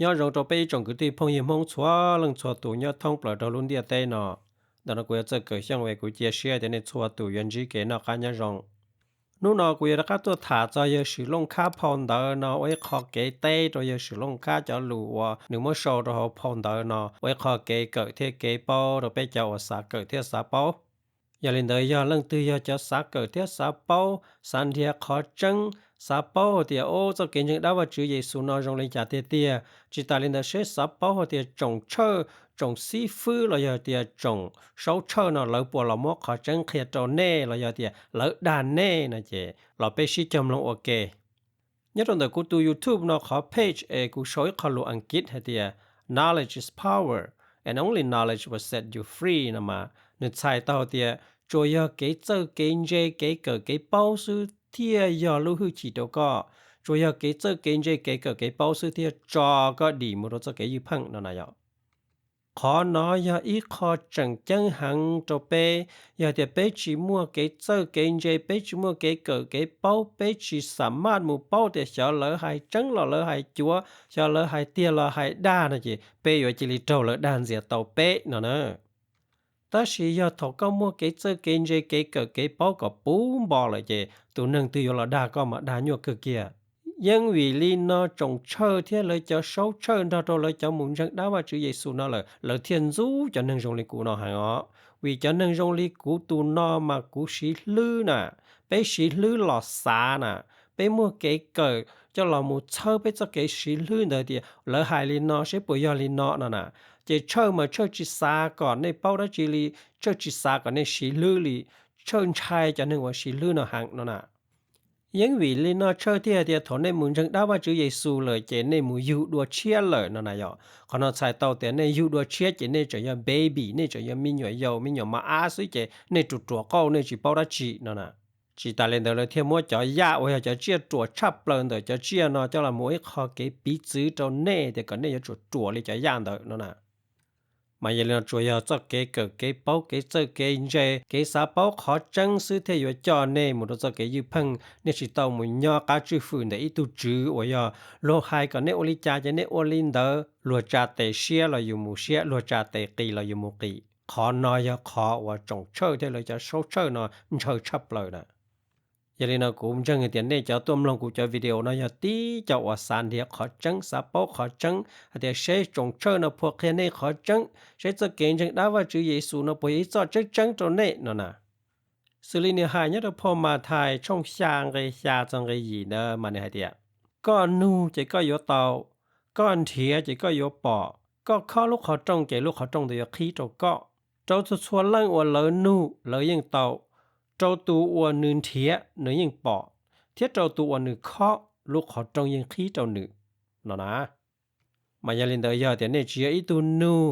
Nyob zoo rau peb ib tsoom kwv tij phooj ywg Hmoob txhua leej txhua tus nyob thoob plaws rau lub ntiaj teb no. Ntawm no kuv yuav txawj kawm xyooj es kuv cia siab tias nej txhua tus yuav ntsib kev noj qab nyob zoo. Hnub no kuv yuav rov qab tuaj tham txog yawg Swm Looj Khab phau ntawv no ua ib qho kev teb rau yawg Swm Looj Khab cov lus uas nws muab sau rau hauv phau ntawv no ua ib qho kev kawm thiab kev paub rau peb cov uas xav kawm thiab xav paub. Yog li ntawd yog leej twg yog cov xav kawm thiab xav paub, xav nrhiav qhov tseeb, xav paub tias ub txoj kev ntseeg dab Vajtswv Yexus no zoo li cas tiag tiag, tsis tas li ntawd seb xav paub hais tias tsoom tshawj, tsoom xib fwb los yog tias tsoom saub tshawj no lawv puas los muab qhov tseeb qhia rau nej los yog tias lawv dag nej no ces los peb sib cog mloog ua ke. Nyob rau ntawm kuv tus YouTube no qhov page es kuv sau ib qho lus Askiv hais tias knowledge is power and only knowledge will set you free no mas nws txhais tau tias tsuas yog kev txawj kev ntse kev kawm kev paub xwb thiaj yog lub hwj chim rau koj. Tsuas yog kev txawj kev ntse kev kawm kev paub xwb thiaj tso koj dim mus rau txoj kev ywj pheej no na yom. Qhov no yog ib qho tseem ceeb heev rau peb. Yog tias peb tsis muaj kev txawj kev ntse, peb tsis muaj kev kawm kev paub, peb tsis xam maj mus paub tias xyov lawv hais tseeb los lawv hais cuav, xyov lawv hais tiag los hais dag no ces peb yuav cia li raug lawv dag ntxias tau peb no na. Tab sis yog thaum koj muaj kev txawj kev ntse kev kawm kev paub kom puv npo lawm ces tus neeg twg yuav los dag koj mas dag nyuaj kawg kiag. Yeej vim li no tsoom tshawj thiab lawv cov saub tshawj nrog rau lawv cov mus ntseeg dab Vajtswv Yexus no lawm lawv thiaj ntxub cov neeg zoo li kuv no heev os. Vim cov neeg zoo li kuv tus no mas kuv siv hlwb na, peb siv hlwb los xav na, peb muaj kev kawm coj los mus txhawb peb txoj kev siv hlwb ntawd tias lawv hais li no seb puas yog li no no na. Ces tshawj mas tshawj tsis xav kom nej paub dab tsi li, tshawj tsis xav kom nej siv hlwb li, tshawj ntshai cov neeg uas siv hlwb no heev no na. Yeej vim li no tshawj thiaj hais tias thaum nej mus ntseeg dab Vajtswv Yexus lawm ces nej mus yug dua tshiab lawm no na yom. Qhov no txhais tau tias nej yug dua tshiab ces nej tseem yog baby, nej tseem yog me nyuam yaus me nyuam mos ab xwb ces nej ruam ruam qauj nej tsis paub dab tsi no na. Tsis tas li ntawd lawv thiaj muab cov yaj uas yog cov tsiaj ruam tshaj plaws ntawm cov tsiaj no coj los mus ib qho kev piv txwv rau nej tias kom nej yuav tsum ruam li cov yaj ntawd no na. Mas yog li no tsuas yog txoj kev kawm kev paub kev txawj kev ntse kev xav paub qhov tseeb xwb thiaj yuav coj nej mus rau txoj kev ywj pheej. Nej tsis tau mus nyob qab tswj fwm ntawm ib tug tswv uas yog luag hais kom nej ua li cas ces nej ua li ntawd, luag tsa tes siab los yus mus siab, luag tsa tes qis los yus mus qis. Qhov no yog qhov uas tsoom tshawj thiab lawv cov saub tshawj no ntshaw tshaj plaws na. Yog li no kuv ntseeg hais tias nej cov tuaj mloog kuv cov video no yog tib co uas xav nrhiav qhov tseeb, xav paub qhov tseeb hais tias seb tsoom tshawj no puas qhia nej qhov tseeb, seb txoj kev ntseeg dab Vajtswv Yexus no puas yog ib txoj tseeb tseeb rau nej no na. Xws li nws hais nyob rau phau Mathais tshooj xya nqe xya txog nqe yim ntawd mas nws hais tias, koj nug ces koj yuav tau, koj nrhiav ces koj yuav pom, koj khob lub qhov rooj ces lub qhov rooj ntawd yuav qhib rau koj. Rau txhua txhua leej uas lawv nug lawv yeej tau, rau tus uas nws nrhiav nws yeej pom, thiab rau tus uas nws khob lub qhov rooj yeej qhib rau nws no na. Mas yog li ntawd yog tias nej tsis yog ib tug nug,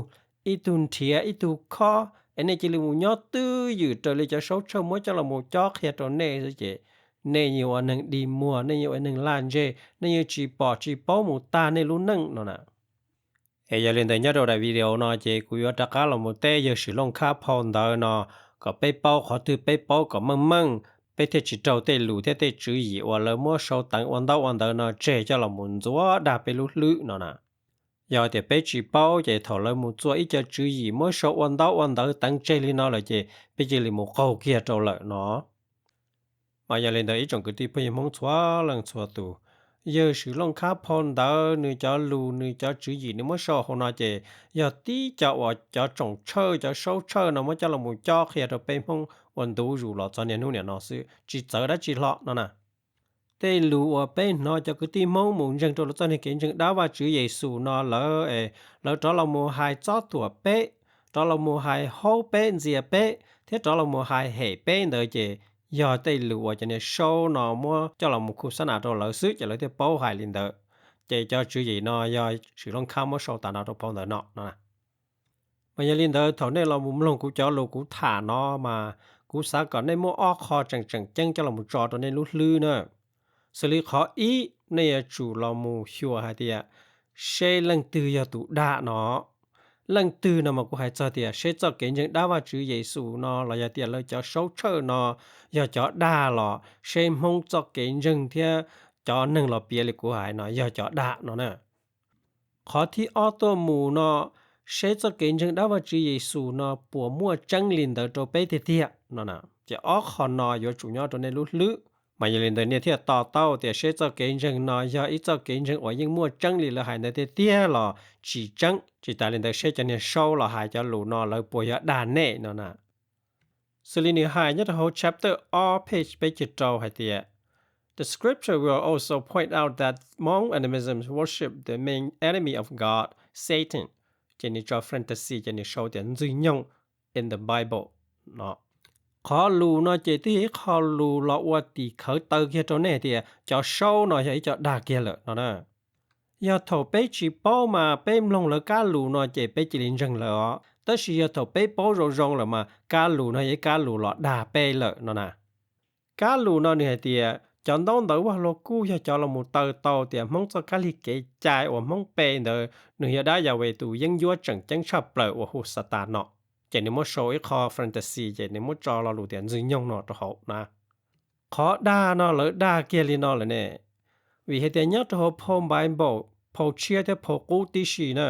ib tug nrhiav, ib tug khob es nej cia li mus nyob twj ywm raws li cov saub tshawj muab coj los mus cob qhia rau nej xwb ces nej yeej ua neeg dig muag, nej yeej ua neeg laj ntseg, nej yeej tsis pom tsis paub mus tag nej lub neej no na. Es yog li ntawd nyob rau daim video no ces kuv yuav rov qab los mus teb yawg Swm Looj Khab phau ntawv no kom peb paub qhov twg peb paub kom meej meej, peb thiaj tsis raug tej lus thiab tej tswv yim uas lawv muab sau teev ua ntaub ua ntawv no tseg coj los mus ntxuav dag peb lub hlwb no na. Yog tias peb tsis paub ces thaum lawv mus txua ib co tswv yim muab sau ua ntaub ua ntawv teev tseg li no lawm ces peb cia li mus qaug kiag rau lawm no. Mas yog li ntawd ib tsoom kwv tij phooj ywg Hmoob txhua leej txhua tus, yawg Swm Looj Khab phau ntawv nws cov lus nws cov tswv yim nws muab sau hauv no ces yog tib co uas cov tsoom tshawj cov saub tshawj no muab coj los mus cob qhia rau peb Hmoob ua ntu zus los txog niaj hnub niam no xwb tsis txawv dab tsi hlo no na. Tej lus uas peb hnov cov kwv tij Hmoob mus ntseeg rau lawv txoj niag kev ntseeg dab Vajtswv Yexus no lawv es lawv rov los mus hais txob thuam peb, rov los mus hais haub peb ntxias peb thiab rov los mus hais hem peb ntawd ces yog tej lus uas cov niag saub no muab coj los mus khu xab nas rau lawv xwb ces lawv thiaj paub hais li ntawd. Ces cov tswv yim no yog Swm Looj Khab muab sau tas no rau phau ntawv no no. Mas yog li ntawd thaum nej los mus mloog kuv cov lus kuv tham no mas kuv xav kom nej muaj ob qho tseem tseem ceeb coj los mus tso rau nej lub hlwb na. Xws li qhov ib, nej yuav tsum los mus xyuas hais tias seb leej twg yog tus dag no. Leej twg no mas kuv hais txog tias seb txoj kev ntseeg dab Vajtswv Yexus no los yog tias lawv cov saub tshawj no yog cov dag los seb Hmoob txoj kev ntseeg thiab cov neeg los piav li kuv hais no yog cov dag no na. Qhov thib ob tuaj mus no, seb txoj kev ntseeg dab Vajtswv Yexus no puas muaj tseeb li ntawd rau peb tiag tiag no na. Ces ob qho no yuav tsum nyob rau nej lub hlwb. Mas yog li ntawd nej thiaj to taub tias seb txoj kev ntseeg no yog ib txoj kev ntseeg uas yeej muaj tseeb li lawv hais ntawd tiag tiag los tsis tseeb. Tsis tas li ntawd seb cov niag saub los hais cov lus no lawv puas yog dag nej no na. Xws li nws hais nyob rau hauv chapter ob page peb caug rau hais tias, The scripture will also point out that Hmong animism worship the main enemy of God, Satan. Ces nws tso parenthesis ces nws sau tias Ntxwg Nyoog in the Bible no. Qhov lus no ces twb yog ib qho lus los ua tim khawv taw kiag rau nej tias cov saub no yog ib co dag kiag lawm no na. Yog thaum peb tsis paub mas peb mloog lawv kab lus no ces peb cia li ntseeg lawv os, tab sis yog thaum peb paub zoo zoo lawm mas kab lus no yog ib kab lus los dag peb lawm no na. Kab lus no nws hais tias cov ntaub ntawv Vaj Lug Kub yog cov los mus taw tau tias Hmoob txoj kab lig kev cai uas Hmoob pe ntawd nws yog dab Yas Ves tus yeeb ncuab tseem ceeb tshaj plaws uas hu Xatas no. Ces nws muab sau ib qho parenthesis ces nws muab tso lo lus tias Ntxwg Nyoog no rau hauv na. Qhov dag no lawv dag kiag li no lawm ne, vim hais tias nyob rau hauv phau Npaiv Npaum, phau tshiab thiab phau qub tib si na,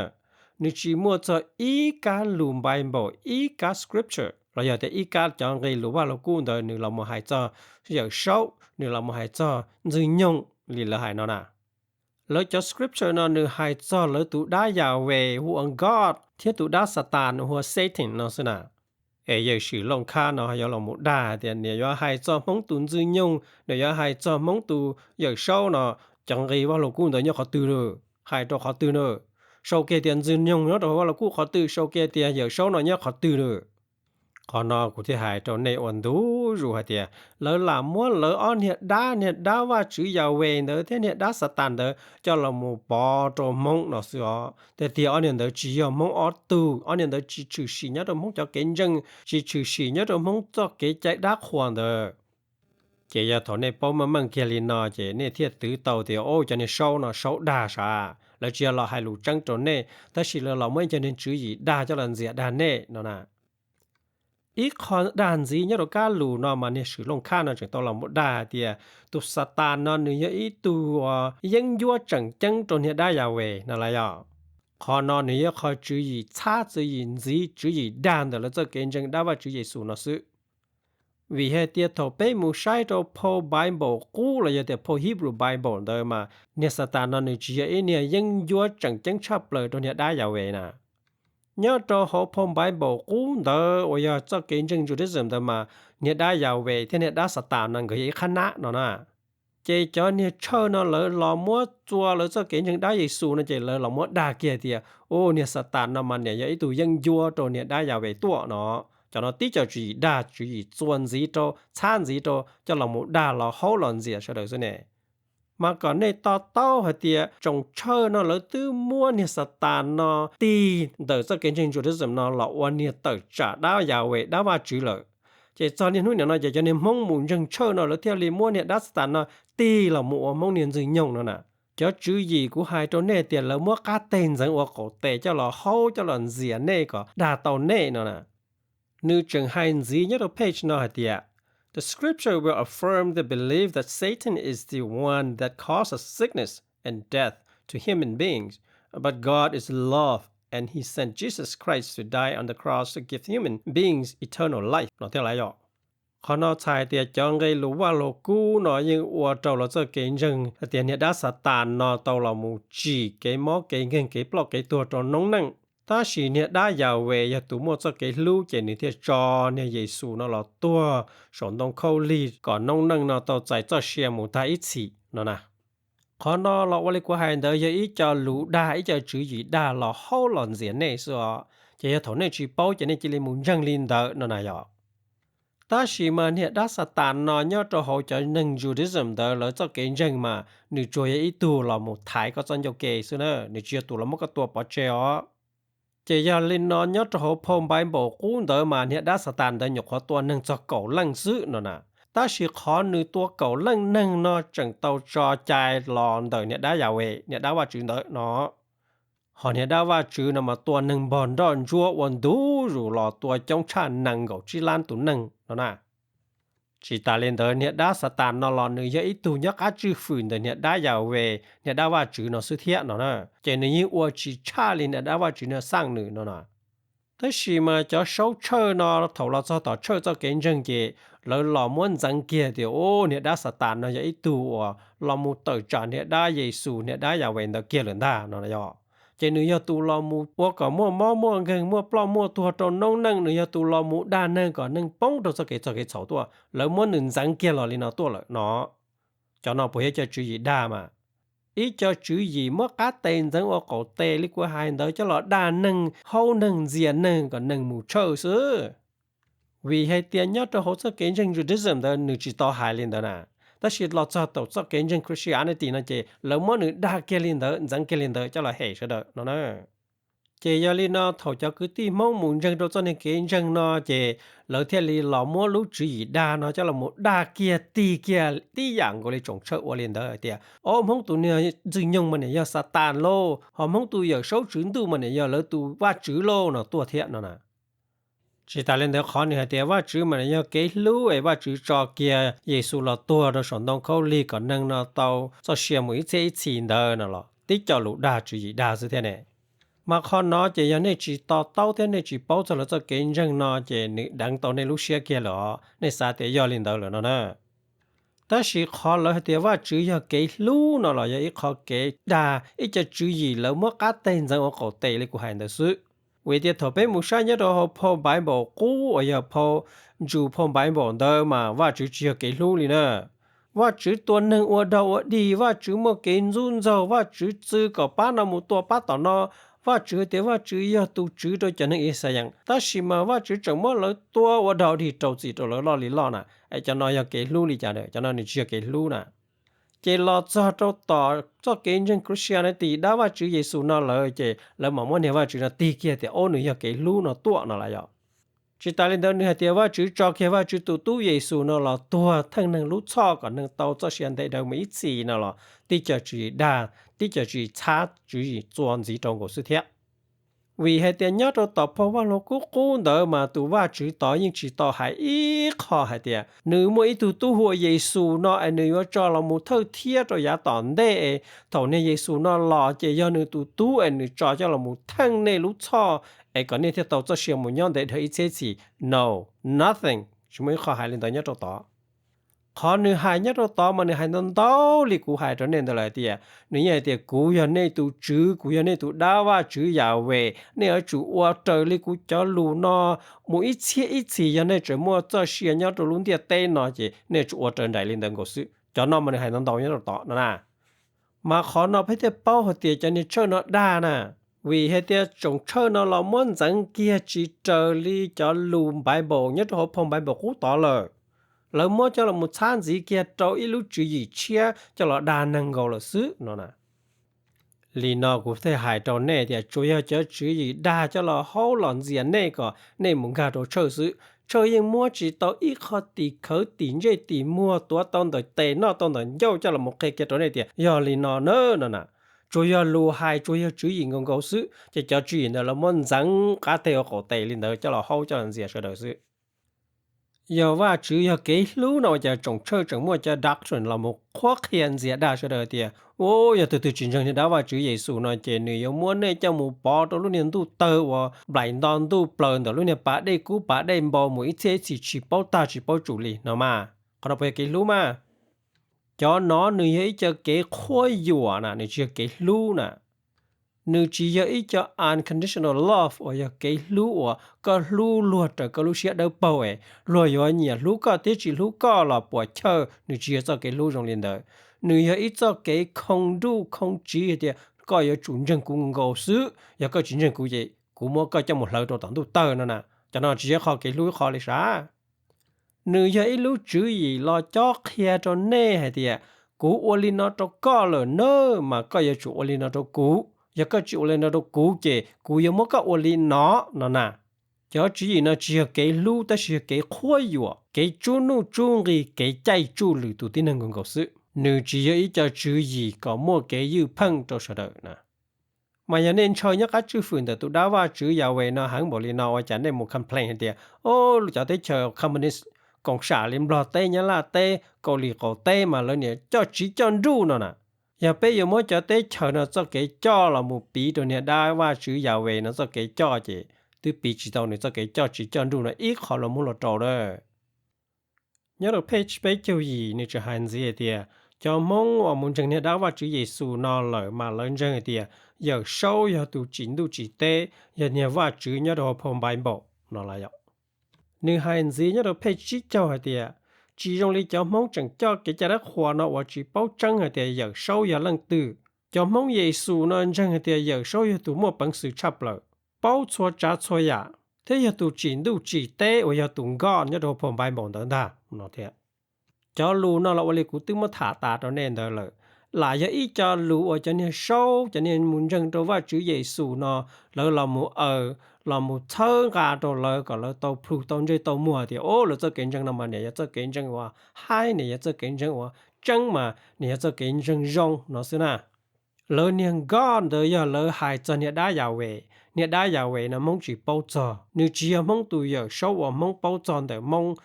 nws tsis muaj txog ib kab lus Npaiv Npaum ib kab scripture los yog tias ib kab cov nqe lus Vaj Lug Kub ntawd nws los mus hais txog Yawm Saub, nws los mus hais txog Ntxwg Nyoog li lawv hais no na. Lawv cov scripture no nws hais txog lawv tus dab Yas Ves hu ua God thiab tus dab Xatas nws hu ua Satan no xwb na. Es yawm Swm Looj Khab no yuav los mus dag tias nws yuav hais txog Hmoob tus Ntxwg Nyoog, nws yuav hais txog Hmoob tus Yawm Saub no, cov nqe Vaj Lug Kub ntawd nyob qhov twg lawm, hais rau qhov twg na? Sau kiag tias Ntxwg Nyoog nyob rau Vaj Lug Kub qhov twg, sau kiag tias Yawm Saub no nyob qhov twg lawm? Qhov no kuv thiaj hais rau nej ua ntu zus hais tias lawv lam muab lawv ob niag dab, niag dab Vajtswv Yas Ves ntawd thiab niag dab Xatas ntawd coj los mus pov rau Hmoob no xwb os. Tiag tiag ob niag ntawd tsis yog Hmoob ob tug, ob niag ntawd tsis tshwm sim nyob rau Hmoob cov kev ntseeg, tsis tshwm sim nyob rau Hmoob txoj kev cai dab qhuas ntawd. Ces yog thaum nej paub meej meej kiag li no ces nej thiaj twv tau tias, o, cov niag saub no saub dag sav, lawv tsis yog los hais lus tseeb rau nej, tab sis lawv los muab ib co niag tswv yim dag coj los ntxias dag nej no na. Ib qho dag ntxiv nyob rau kab lus no mas niag Swm Looj Khab no tseem tau los mus dag hais tias tus Xatas no nws yog ib tug yeeb ncuab tseem ceeb rau niag dab Yas Ves no lawm yom. Qhov no nws yog qhov tswv yim txhab tswv yim ntxiv tswv yim dag ntawm lawv txoj kev ntseeg dab Vajtswv Yexus no xwb. Vim hais tias thaum peb mus saib rau phau Npaiv Npaum Qub los yog tias phau Hebrew Bible ntawd mas niag Xatas no nws tsis yog ib niag yeeb ncuab tseem ceeb tshaj plaws rau niag dab Yas Ves na. Nyob rau hauv phau Npaiv Npaum Qub ntawd uas yog txoj kev ntseeg Judaism ntawd mas niag dab Yas Ves thiab niag dab Xatas no nkawd yog ib qhab nab no na. Ces cov niag tshawj no lawv los muab txua lawv txoj kev ntseeg dab Yexus no ces lawv los muab dag kiag tias, u, niag Xatas no mas niam yog ib tug yeeb ncuab rau niag dab Yas Ves tuaj no. Cov no tib co tswv yim dag tswv yim txua ntxiv rau txhab ntxiv rau coj los mus dag los haub los ntxias sawv daws xwb ne. Mas kom nej to taub hais tias tsoom tshawj no lawv twb muab niag Xatas no tig ntawm txoj kev ntseeg Judaism no los ua niag tawm tsam dab Yas Ves dab Vajtswv lawm. Ces txog niaj hnub niam no ces cov niag Hmoob mus ntseeg tshawj no lawv thiaj li muab niag dab Xatas no tig los mus ua Hmoob niag Ntxwg Nyoog no na. Cov tswv yim kuv hais rau nej tias lawv muab qab teg ntxeev ua qaum tes coj los haub coj los ntxias nej kom dag tau nej no na. Nws tseem hais ntxiv nyob rau page no hais tias, The scripture will affirm the belief that Satan is the one that causes sickness and death to human beings, but God is love and he sent Jesus Christ to die on the cross to give human beings eternal life no thiab lawm yom. Qhov no txhais tias cov nqe lus Vaj Lug Kub no yeej ua rau lawv txoj kev ntseeg hais tias niag dab Xatas no tau los mus tsim kev mob kev nkeeg kev ploj kev tuag rau noob neej. Tab sis niag dab Yas Ves yog tus muaj txoj kev hlub ces nws thiaj tso niag Yexus no los tuag saum ntoo khaub lig kom noob neej no tau txais txoj sia mus tag ib txhis no na. Qhov no los ua li kuv hais ntawd yog ib co lus dag ib co tswv yim dag los haub los ntxias nej xwb os. Ces yog thaum nej tsis paub ces nej cia li mus ntseeg li ntawd no na yom. Tab sis mas niag dab Xatas no nyob rau hauv cov neeg Judaism ntawd lawv txoj kev ntseeg mas nws tsuas yog ib tug los mus thaiv koj txoj ncauj ke xwb na, nws tsis yog tus los muab koj tua pov tseg os. Ces yog li no nyob rau hauv phau Npaiv Npaum Qub ntawd mas niag dab Xatas ntawd nyuam qhuav tua neeg txog kaum leej xwb no na. Tab sis qhov nws tua kaum leej neeg no tseem tau tso cai los ntawm niag dab Yas Ves, niag dab Vajtswv ntawd no. Ho niag dab Vajtswv no mas tua neeg npog nroj ntsuab ua ntu zus los tua coob tshaj nees nkaum tsib lab tus neeg no na. Tsis tas li ntawd, niag dab Xatas no los nws yog ib tug nyob qab tswj fwm ntawm niag dab Yas Ves, niag dab Vajtswv no xwb thiab no na. Ces nws yeej ua tsis tshaj li niag dab Vajtswv no xaj nws no na. Tab sis mas cov saub tshawj no thaum los txog tom tshawj txoj kev ntseeg ces lawv los muab ntxeev kiag tias, u, niag dab Xatas no yog ib tug uas los mus tawm tsam niag dab Yexus, niag dab Yas Ves ntawd kiag lawm ntag no yog. Ces nws yog tus los mus ua kom muaj mob muaj nkeeg, muaj ploj muaj tuag rau noob neej, nws yog tus los mus dag neeg kom neeg poob rau txoj kev txog kev txhaum tuaj. Lawv muab nws ntxeev kiag los li no tuaj lawm no. Cov no puas yog ib co tswv yim dag mas? Ib co tswv yim muab qab tes ntxeev ua qaum tes li kuv hais ntawd coj los dag neeg, haub neeg, ntxias neeg kom neeg mus tshawj xwb. Vim hais tias nyob rau hauv txoj kev ntseeg Judaism ntawd nws tsis tau hais li ntawd na. Tab sis los txog tau txoj kev ntseeg Christianity no ces lawv muab nws dag kiag li ntawd, ntxeev kiag li ntawd coj los hem sawv daws no na. Ces yog li no thaum cov kwv tij Hmoob mus ntseeg rau txoj niag kev ntseeg no ces lawv thiaj li los muab lub tswv yim dag no coj los mus dag kiag tig kiag tib yam nkaus li tsoom tshawj ua li ntawd hais tias, o, Hmoob tus niag ntxwg nyoog mas niam yog Xatas lauj, ho Hmoob tus yawm saub tswv ntuj mas niam yog lawv tus vaj tswv lauj no tuaj thiab no na. Tsis tas li ntawd, qhov nws hais tias Vajtswv mas nws yog kev hlub es Vajtswv tso kiag Yexus los tuag rau saum ntoo khaub lig kom neeg no tau txoj sia mus ib txhiab ib txhis ntawd no los tib co lus dag tswv yim dag xwb thiab ne. Mas qhov no ces yog nej tsis to taub thiab nej tsis paub txog lawv txoj kev ntseeg no ces nws deev tau nej lub siab kiag lawm os, nej xav tias yog li ntawd lawm no na. Tab sis qhov lawv hais tias Vajtswv yog kev hlub no los yog ib qho kev dag, ib co tswv yim lawv muab qab teg ntxeev ua qaum tes li kuv hais ntawd xwb. Vim tias thaum peb mus saib nyob rau hauv phau Bible qub uas yog phau Jews phau Bible ntawd mas Vajtswv tsis yog kev hlub li na. Vajtswv tua neeg ua dog ua dig, Vajtswv muaj kev ntxub ntxaug, Vajtswv txwv kom pab no mus tua pab tom no. Vajtswv hais tias Vajtswv yog tus tswv rau cov neeg Yixalayees, tab sis mas Vajtswv tseem muab lawv tua ua dog dig rau txim rau lawv loj li loj na. Es cov no yog kev hlub li cas? Cov no nws tsis yog kev hlub na. Ces los txog rau tom txoj kev ntseeg Christianity, dab Vajtswv Yexus no lawm ces lawv mam muab niag Vajtswv no tig kiag tias, o, nws yog kev hlub no tuaj no lawm yom. Tsis tas li ntawd, nws hais tias Vajtswv tso kiag Vajtswv tus tub Yexus no los tuag theej neeg lub txhoj kom neeg tau txoj sia ntev dhawv mus ib txhis no los tib co tswv yim dag, tib co tswv yim txhab, tswv yim txuas ntxiv rau nkaus xwb thiab. Vim hais tias nyob rau tom phau Vaj Lug Kub Qub ntawd mas tus Vajtswv tod yeej tsis tau hais ib qho hais tias nws muaj ib tug tub hu ua Yexus no es nws yuav tso los mus thawj thiab rau yav tom ntej es thaum niag Yexus no los ces yog nws tus tub es nws tso coj los mus theej nej lub txhoj es kom nej thiaj tau txoj sia mus nyob ntev dhawv ib txhiab txhis. No, nothing, tsis muaj ib qho hais li ntawd nyob rau tod. Qhov nws hais nyob rau tod mas nws hais ntau ntau li kuv hais rau nej ntawd lawm tias nws yeej hais tias kuv yog nej tus tswv, kuv yog nej tus dab Vajtswv Yahweh, nej yuav tsum ua raws li kuv cov lus no mus ib txhiab ib txhis yog nej tseem muaj txoj sia nyob rau lub ntiaj teb no ces nej yuav tsum ua raws nraim li ntawd nkaus xwb. Cov no mas nws hais ntau ntau nyob rau tod no na. Mas qhov no peb thiaj paub hais tias cov niag tshawj no dag na, vim hais tias tsoom tshawj no los muab ntxeev kiag tsis raws li cov lus Bible nyob rau hauv phau Bible qub tod lawm. Lawv muab coj los mus txhab ntxiv kiag rau ib lub tswv yim tshiab coj los dag neeg nkaus lawm xwb no na. Li no kuv thiaj hais rau nej tias tsuas yog cov tswv yim dag coj los haub los ntxias nej kom nej mus nkag rau tshawj xwb. Tshawj yeej muab tsis tau ib qho tim khawv tim ntsej tim muag tuav tau ntawm tes noj tau ntawm ncauj coj los mus qhia kiag rau nej tias yog li no na no na. Tsuas yog lus hais, tsuas yog tswv yim nkaus nkaus xwb, ces cov tswv yim ntawd lawv muab ntxeev qab teg ua qaum tes li ntawd coj los haub coj los ntxias sawv daws xwb. Yog Vajtswv yog kev hlub no ua cas tsoom tshawj tseem muaj cov doctrine los mus qhuab qhia ntxias dag sawv daws tias, u, yog tus twg tsis ntseeg niag dab Vajtswv Yexus no ces nws yuav muab nej coj mus pov rau lub niag ntuj tawg uas nplaim nto ntuj plaws ntawm lub niag pas dej kub pas dej npau mus ib txhiab ib txhis tsis paub tag tsis paub tsum li no mas. Qhov no puas yog kev hlub mas? Cov no nws yog ib co kev qhuab yuam na, nws tsis yog kev hlub na. Nws tsis yog ib co unconditional love uas yog kev hlub uas koj hlub luag raws koj lub siab dawb paug es luag yuav nyiam hlub koj thiab tsis hlub koj los puas chawj, nws tsis yog txoj kev hlub zoo li ntawd. Nws yog ib txoj kev khoo nruj khoo tsiv hais tias koj yuav tsum ntseeg kuv nkaus xwb, yog koj tsis ntseeg kuv ces kuv muab koj coj mus hlawv rau tom ntuj tawg no na. Cov no tsis yog qhov kev hlub ib qho li sav. Nws yog ib lub tswv yim los cob qhia rau nej hais tias kuv ua li no rau koj lawm na, mas koj yuav tsum ua li no rau kuv. Yog koj tsis ua li no rau kuv ces kuv yuav muab koj ua li no no na. Cov tswv yim no tsis yog kev hlub tab sis yog kev qhuab yuam, kev tsub nuj tsub nqi, kev caij tsuj lwm tus tib neeg nkaus nkaus xwb. Nws tsis yog ib co tswv yim kom muaj kev ywj pheej rau sawv daws na. Mas yog nej ntshaw nyob qab tswj fwm ntawm tus dab Vajtswv Yahweh no heev npaum li no ua cas nej mus complain hais tias, o, cov teb chaws communist koom sam li Nplog teb, Nyab Laj teb, Kaus Lim qaum teb mas lawv niam coj tsiv coj nruj no na. Yog peb yuav muab cov teb chaws no txoj kev coj los mus piv rau niag dab vaj tswv Yahweh no txoj kev coj ces twb piv tsis tau nws txoj kev coj tsiv coj nruj no ib qho los muab los rau lawm. Nyob rau page peb caug yim nws tseem hais ntxiv hais tias cov Hmoob uas mus ntseeg niag dab vaj tswv Yexus no lawm mas lawv ntseeg hais tias Yawm Saub yog tus tsim ntuj tsim teb, yog niag vaj tswv nyob rau hauv phau Npaiv Npaum no lawm. Nws hais ntxiv nyob rau page tsib caug hais tias tsis zoo li cov Hmoob tseem coj kev cai dab qhuas no uas tsis paub tseeb hais tias Yawm Saub yog leej twg. Cov Hmoob Yexus no ntseeg hais tias Yawm Saub yog tus muaj peev xwm tshaj plaws, paub txhua tsav txhua yam, thiab yog tus tsim ntuj tsim teb uas yog tus nkoj nyob rau phau Npaiv Npaum ntawd ntag no thiab. Cov lus no los ua li kuv twb muab tham tas rau nej ntawd lawm, lam yog ib co lus uas cov niag saub, cov niag mus ntseeg rau Vaj Tswv Yexus no, lawv los mus aws, los mus txhawb nqa rau lawv kom lawv tau plhus tau ntsej tau muag tias, o, lawv txoj kev ntseeg no mas niam yog txoj kev ntseeg uas haib, niam yog txoj kev ntseeg uas tseeb mas niam yog txoj kev ntseeg zoo no xwb na. Lawv niag nkoj ntawd yog lawv hais txog niag dab Yahweh. Niag dab Yahweh no Hmoob tsis paub txog, nws tsis yog Hmoob tus Yawm Saub uas Hmoob paub txog ntawm Hmoob.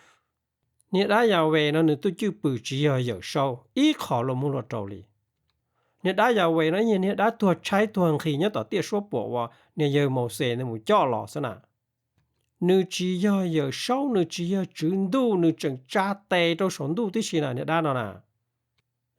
Niag dab Yahweh no nws tus cwj pwm tsis yog Yawm Saub ib qho los muab luag rau li. Niag dab Yahweh no yog niag dab tuag tshaib tuag nqhis nyob tom tiaj suab puam uas niag yawg Mauxes nws mus coj los xwb na. Nws tsis yog Yawm Saub, nws tsis yog Tswv Ntuj, nws tseem tsa tes rau saum ntuj tib si na niag dab no na.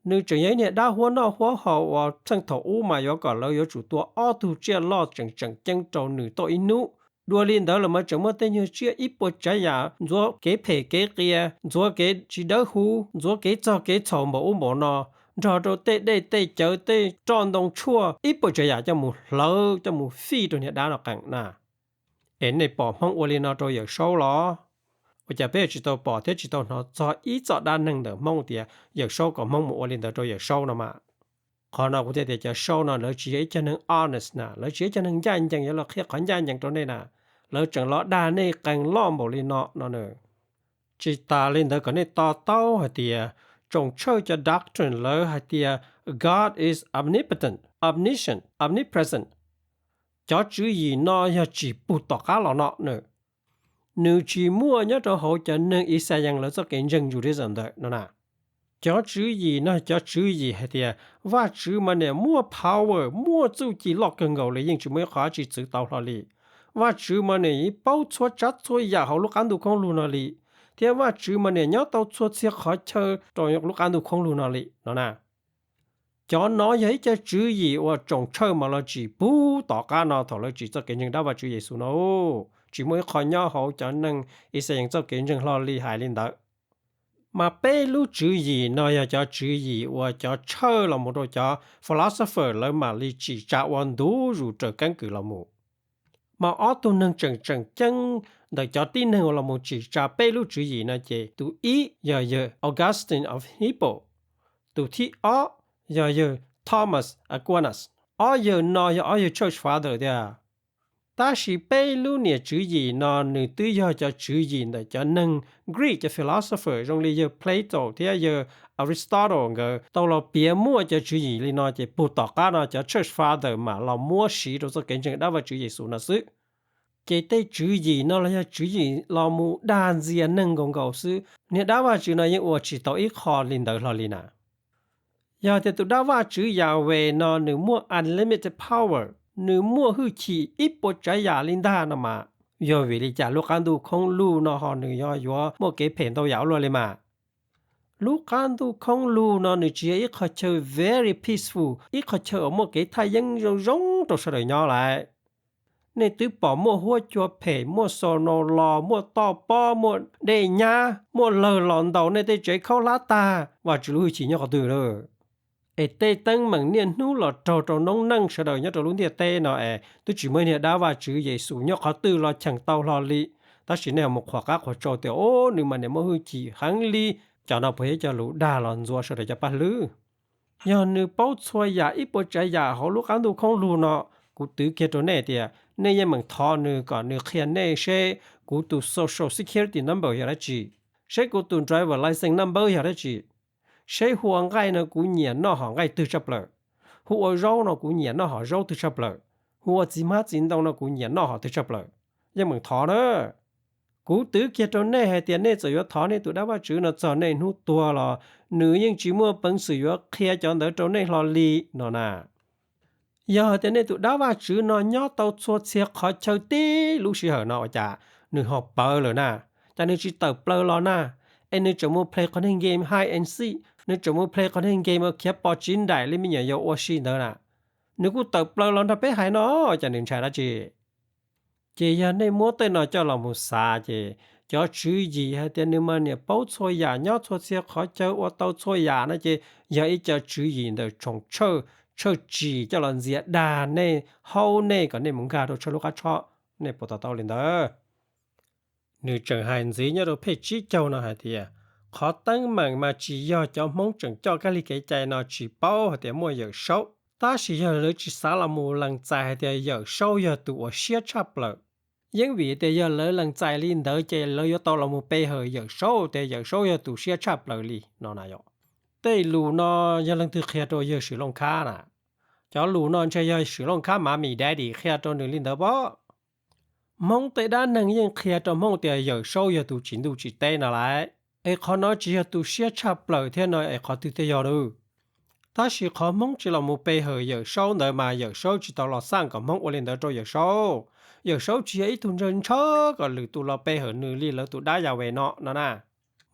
Nws tseem yog ib niag dab huab noj huab haus uas txheej thaum ub mas yuav kom lawv yuav tsum tua ob tug tsiaj loj tseem tseem ceeb rau nws tau ib hnub. Dua li ntawd los mas tseem muaj tej nyuag tsiaj ib puas tsav yam ntxuav kev phem kev qias, ntxuav kev tsis dawb huv, ntxuav kev txog kev txhaum npaum ub npaum no, nrog rau tej dej tej cawv tej roj ntoo tshuaj ib puas tsav yam coj mus hlawv coj mus fij rau niag dab no qees na. Es nej pom Hmoob ua li no rau Yawm Saub los? Ua cas peb tsis tau pom thiab tsis tau hnov txog ib txoj dab neeg ntawm Hmoob tias Yawm Saub kom Hmoob mus ua li ntawd rau Yawm Saub no mas? Qhov no kuv thiaj tias cov saub no lawv tsis yog ib co neeg honest na, lawv tsis yog ib co neeg ncaj ncees yuav los qhia qhov ncaj ncees rau nej na. Lawv tseem los dag nej qees loj npaum li no no na. Tsis tas li ntawd kom nej to taub hais tias tsoom tshawj cov doctrine lawv hais tias God is omnipotent, omniscient, omnipresent. Cov tswv yim no yog tsis pug tom qab los no na. Nws tsis muaj nyob rau hauv cov neeg Yixalayees lawv txoj kev ntseeg Judaism ntawd no na. Cov tswv yim no cov tswv yim hais tias Vajtswv mas niam muaj power, muaj txuj ci loj kawg nkaus li, yeej tsis muaj ib qho tsis txwv tau hlo li. Vajtswv mas niam yeej paub txhua tsav txhua yam hauv lub qab ntuj khoob lug no li, thiab Vajtswv mas niam nyob tau txhua txhia qhov chaw rau lub qab ntuj khoob lug no li no na. Cov no yog ib co tswv yim uas tsoom tshawj mas los tsim pug tom qab no thaum lawv tsim txoj kev ntseeg dab Vajtswv Yexus no. Tsis muaj ib qho nyob hauv cov neeg Yixalayees txoj kev ntseeg hlo li hais li ntawd. Mas peb lub tswv yim no yog cov tswv yim uas cov tshawj los mus rau cov philosopher lawv mam li tsim tsa ua ntu zus raws keeb kwm los mus. Mas ob tug neeg tseem tseem ceeb ntawm cov tib neeg uas los mus tsim tsa peb lub tswv yim no ces tus ib yog yawg Augustine of Hippo, tus thib ob yog yawg Thomas Aquinas. Ob yawg no yog ob yawg church father tiag. Tab sis peb lub niam tswv yim no nws twb yog cov tswv yim ntawm cov neeg Greek cov philosopher zoo li yawg Plato thiab yawg Aristotle nkawd tau los piav muaj cov tswv yim li no ces pug tom qab no cov church father mam los muab siv rau txoj kev ntseeg dab Vajtswv Yexus no xwb. Ces tej tswv yim no los yog tswv yim los mus dag ntxias neeg nkaus nkaus xwb, niag dab Vajtswv no yeej ua tsis tau ib qho li ntawd hlo li na. Yog tias tus dab Vajtswv Yahweh no nws muaj unlimited power, nws muaj hwj chim ib puas tsav yam li ntag no mas, yog vim li cas lub qab ntuj khoob lug no ho nws yog yuav muaj kev phem ntau yam ua luaj li mas? Lub qab ntuj khoob lug no nws tsis yog ib qho chaw very peaceful, ib qho chaw uas muaj kev thaj yeeb zoo zoo rau sawv daws nyob lawm. Nej twb pom muaj huab cua phem, muaj xaus naus los, muaj toj pob, muaj dej nyab, muaj lawg los ntaus nej tej tsev khaub hlab tag, Vajtswv lub hwj chim nyob qhov twg lawm? Es tej teeb meem niaj hnub los raug rau noob neej sawv daws nyob rau lub ntiaj teb no es twb tsis muaj ib niag dab Vajtswv Yexus nyob qhov twg los cheem tau hlo li. Tab sis nej ho mus qhuas qab qhuas tsau tias, o, nws mas niam muaj hwj chim heev li. Cov no puas yog cov lus dag los ntxuav sawv daws cov paj hlwb? Yog nws paub txhua yam ib puas tsav yam hauv lub qab ntuj khoob lug no, kuv twv kiag rau nej tias nej yeej meem thov nws kom nws qhia nej seb kuv tus social security number yog dab tsi, seb kuv tus driver license number yog dab tsi, seb hu ua nqaij no kuv nyiam noj hom nqaij twg tshaj plaws, hu ua zaub no kuv nyiam noj hom zaub twg tshaj plaws, hu ua txiv hmab txiv ntoo no kuv nyiam noj hom twg tshaj plaws. Yeej meem thov na. Kuv twv kiag rau nej hais tias nej txawm yuav thov nej tus dab vaj tswv no txog nej hnub tuag los nws yeej tsis muaj peev xwm yuav qhia cov ntawd rau nej hlo li no na. Yog hais tias nej tus dab vaj tswv no nyob tau txhua txhia qhov chaw tib lub sij hawm no ua cas nws ho ploj lawm na, cas nws tsis tawm plaws los na, es nws tseem mus play qhov niag game hide and seek, nws tseem mus play qhov niag game khiav pos tsiv nraim li me nyuam yaus ua si ntawd na, nws kuj tawm plaws los nrog peb hais no, cas nws ntshai dab tsi? Ces yog nej muab tej no coj los mus xav ces cov tswv yim hais tias nws mas niam paub txhua yam nyob txhua txhia qhov chaw ua tau txhua yam no ces yog ib co tswv yim ntawm tsoom tshawj tshawj tsim coj los ntxias dag nej, haub nej kom nej mus nkag rau tshawj lub qab tshob. Nej puas to taub li ntawd? Nws tseem hais ntxiv nyob rau phej tsib caug no hais tias qhov teeb meem mas tsis yog cov Hmoob tseem coj kab lig kev cai no tsis paub hais tias muaj Yawm Saub, tab sis yog lawv tsis xav los mus lees txais hais tias Yawm Saub yog tus uas siab tshaj plaws. Yeeb vim tias yog lawv lees txais li ntawd ces lawv yuav tau los mus pe hawm Yawm Saub tias Yawm Saub yog tus siab tshaj plaws li no na yom. Tej lus no yog leej twg qhia rau? Yawg Swm Looj Khab na. Cov lus no ntshe yog Swm Looj Khab mommy daddy qhia rau nws li ntawd pob. Hmoob tej dab neeg yeej qhia rau Hmoob tias Yawm Saub yog tus tsim ntuj tsim teb no lawm, es qhov no tsis yog tus siab tshaj plaws thiab no es qhov twg thiaj yog lawm? Tab sis qhov Hmoob tsis los mus pe hawm Yawm Saub ntawd mas Yawm Saub tsis tau los xaj kom Hmoob ua li ntawd rau Yawm Saub. Yawm Saub tsis yog ib tug ntshaw ntshaw kom lwm tus los pe hawm nws li lawv tus dab Yas Ves no no na.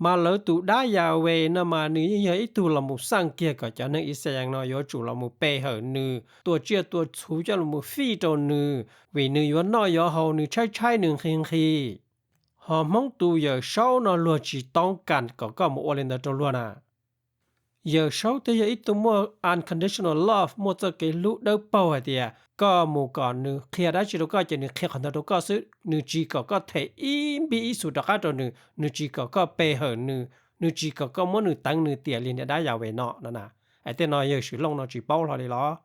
Mas lawv tus dab Yas Ves no mas nws yeej yog ib tug los mus xaj kiag kom cov neeg Ixayees no yuav tsum los mus pe hawm nws, tua tsiaj tua txhu coj los mus fij rau nws, vim nws yuav noj yuav haus, nws tshaib tshaib nws nqhis nqhis. Ho Hmoob tus Yawm Saub no luag tsis toob kas kom koj mus ua li ntawd rau luag na. Yawm Saub twb yog ib tug muaj unconditional love, muaj txoj kev hlub dawb paug hais tias koj mus kom nws qhia dab tsi rau koj ces nws qhia qhov ntawd rau koj xwb, nws tsis kom koj them ib npib ib xu rov qab rau nws, nws tsis kom koj pe hawm nws, nws tsis kom koj muab nws teev nws tiam li niam dab Yas Ves no no na. Es tej no yawg Swm Looj no tsis paub hlo li los?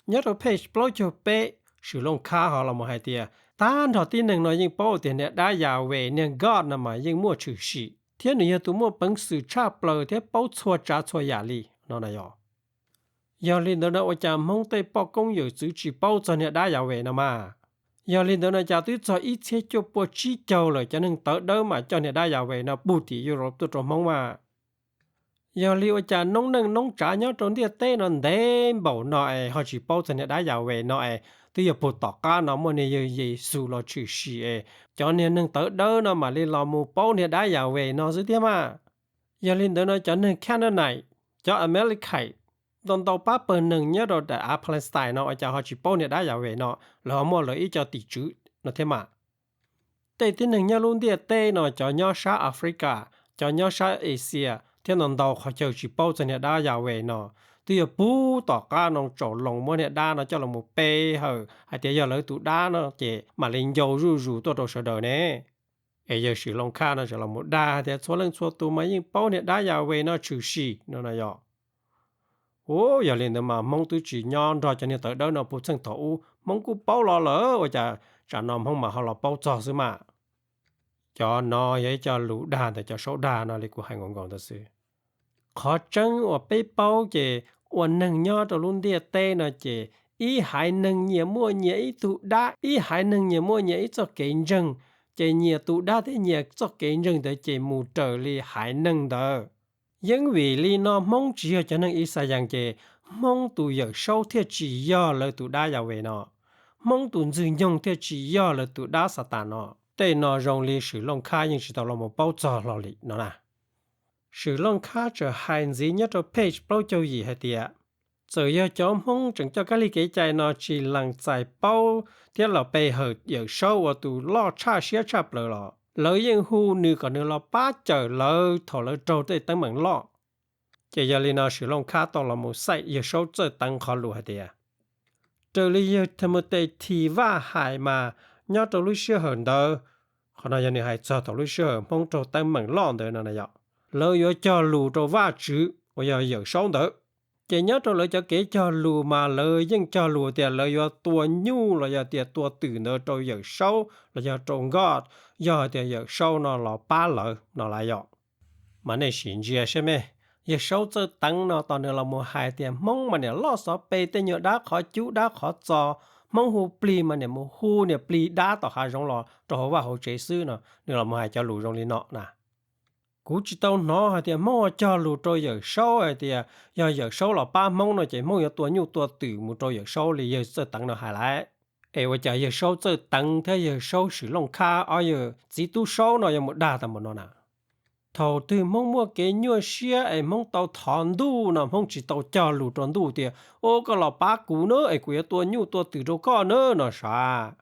Nyob rau phej plaub caug peb, Swm Looj Khab ho los mus hais tias tag nrho tib neeg no yeej paub tias niam dab Yas Ves niag God no mas yeej muaj tshwm sim thiab nws yog tus muaj peev xwm tshaj plaws thiab paub txhua tsav txhua yam li no na yom. Yog li ntawd no ua cas Hmoob tej poj koob yawm txwv tsis paub txog niam dab Yas Ves no mas? Yog li ntawd no cas twb txog ib txhiab cuaj pua tsib caug lawm cov neeg tawv dawb mas coj niam dab Yas Ves no pug tim Europe tuaj rau Hmoob mas. Yog li ua cas noob neej noob tsav nyob rau ntiaj teb no ntev npaum no es ho tsis paub txog niam dab Yas Ves no es twb yog puag tom qab no muaj niag yawg Yexus los tshwm sim es cov niag neeg tawv dawb no mam li los mus paub niag dab Yas Ves no xwb thiab mas. Yog li ntawd no cov neeg Canaanite, cov Amalekite, ntau ntau pab pawg neeg nyob rau daim av Palestine no ua cas ho tsis paub niag dab Yas Ves no, lawv ho muaj lawv ib co tim tswv no thiab mas. Tej tib neeg nyob lub ntiaj teb no cov nyob sab Africa, cov nyob sab Asia thiab ntau ntau qhov chaw tsis paub txog niag dab Yas Ves no, twb yog puag tom qab no tsaus loos muab niag dab no coj los mus pe hawm hais tias yog lawv tus dab no ces mam li ncau zuj zus tuaj rau sawv daws ne. Es yawg Swm Looj Khab no tseem los mus dag hais tias txhua leej txhua tus mas yeej paub niag dab Yas Ves no tshwm sim no na yom. Ua yog li ntawd mas Hmoob twb tsis nyob nrog cov niag tawv dawb no puag txheej thaum ub, Hmoob kuj paub los lawm ua cas tsam no Hmoob mas ho los paub txog xwb mas. Cov no yog ib co lus dag ntawm cov saub dag no li kuv hais nkaus nkaus ntawd xwb. Qhov tseeb uas peb paub ces ua neeg nyob rau lub ntiaj teb no ces ib haiv neeg nyias muaj nyias ib tug dab, ib haiv neeg nyias muaj nyias ib txoj kev ntseeg, ces nyias tus dab thiab nyias txoj kev ntseeg ntawd ces mus raws li haiv neeg ntawd. Yeeb vim li no Hmoob tsis yog cov neeg Ixayees ces Hmoob tus Yawm Saub thiaj tsis yog lawv tus dab Yas Ves no, Hmoob tus Ntxwg Nyoog thiaj tsis yog lawv tus dab Xatas no. Tej no zoo li Swm Looj Khab yeej tsis tau los mus paub txog hlo li no na. Swm Looj Khab tseem hais ntxiv nyob rau page plaub caug yim hais tias txawm yog cov Hmoob tseem coj kab lig kev cai no tsis lees txais paub thiab los pe hawm Yawm Saub ua tus loj tshaj siab tshaj plaws los lawv yeej hu nws kom nws los pab cawm lawv thaum lawv raug tej teeb meem loj. Ces yog li no Swm Looj Khab tau los mus xaim Yawg Saub txawj teev qhov lus hais tias raws li yawg Thamatethi Vaj hais mas nyob rau lub sij hawm ntawd, qhov no yog nws hais txog thaum lub sij hawm Hmoob raug teeb meem loj ntawd no na yom, lawv yuav cog lus rau Vajtswv uas yog Yawm Saub ntawd. Ces nyob rau lawv cov kev cog lus mas lawv yeej cog lus tias lawv yuav tua nyuj los yog tias tua twm ntawd rau Yawm Saub los yog rau God, yog hais tias Yawm Saub no los pab lawv no lawm yom. Mas nej sim ntsia saib me, Yawg Saub txawj teev no tos nws los mus hais tias Hmoob mas niam loj xov pe tej nyuag dab qhov cub dab qhov txo, Hmoob hu plig mas niam mus hu niam plig dab tom hav zoov los rau hauv vaj hauv tsev xwb no, nws los mus hais cov lus zoo li no na. Kuv tsis tau hnov hais tias Hmoob ua cog lus rau Yawm Saub hais tias yog Yawm Saub los pab Hmoob no ces Hmoob yuav tua nyuj tua twm mus rau Yawm Saub li yawg Txawj Teev no hais lawm. Es ua cas yawg Saub Txawj Teev thiab yawg Saub Swm Looj Khab ob yawg txiv tub Saub no yuav mus dag tag npaum no na? Thaum twg Hmoob muaj kev nyuaj siab es Hmoob tau thov ntuj no Hmoob tsis tau cog lus rau ntuj tias, Ua koj los pab kuv na es kuv yuav tua nyuj tua twm rau koj na no sav.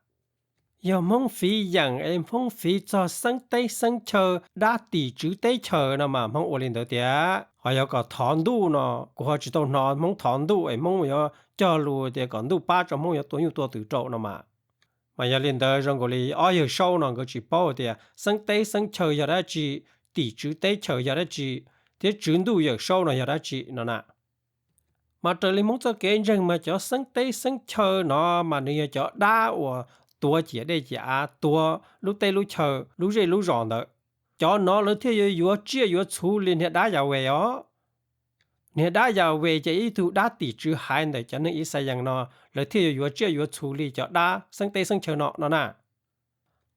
Yog Hmoob fiv yeem es Hmoob fiv txog xeeb teb xeeb chaw dab tim tswv teb chaws no mas Hmoob ua li ntawd tiag. Ho yog kom thov ntuj no kuv ho tsis tau hnov Hmoob thov ntuj es Hmoob yuav cog lus tias kom ntuj pab tso Hmoob yuav tua nyuj tua twm rau no mas. Mas yog li ntawd zoo nkaus li ob yawg Saub no nkawd tsis paub tias xeeb teb xeeb chaw yog dab tsi, tim tswv teb chaws yog dab tsi, thiab tswv ntuj Yawm Saub no yog dab tsi no na. Mas raws li Hmoob txoj kev ntseeg mas cov xeeb teb xeeb chaw no mas nws yog cov dab uas tuav ciam dej ciam av, tuav lub teb lub chaw, lub zej lub zos ntawd. Cov no lawv thiaj yuav yuav tsiaj yuav txhu li niag dab Yas Ves os. Niag dab Yas Ves ces ib tug dab tim tswv haiv ntawm cov neeg Ixayees no, lawv thiaj yuav yuav tsiaj yuav txhu li cov dab xeeb teb xeeb chaw no no na.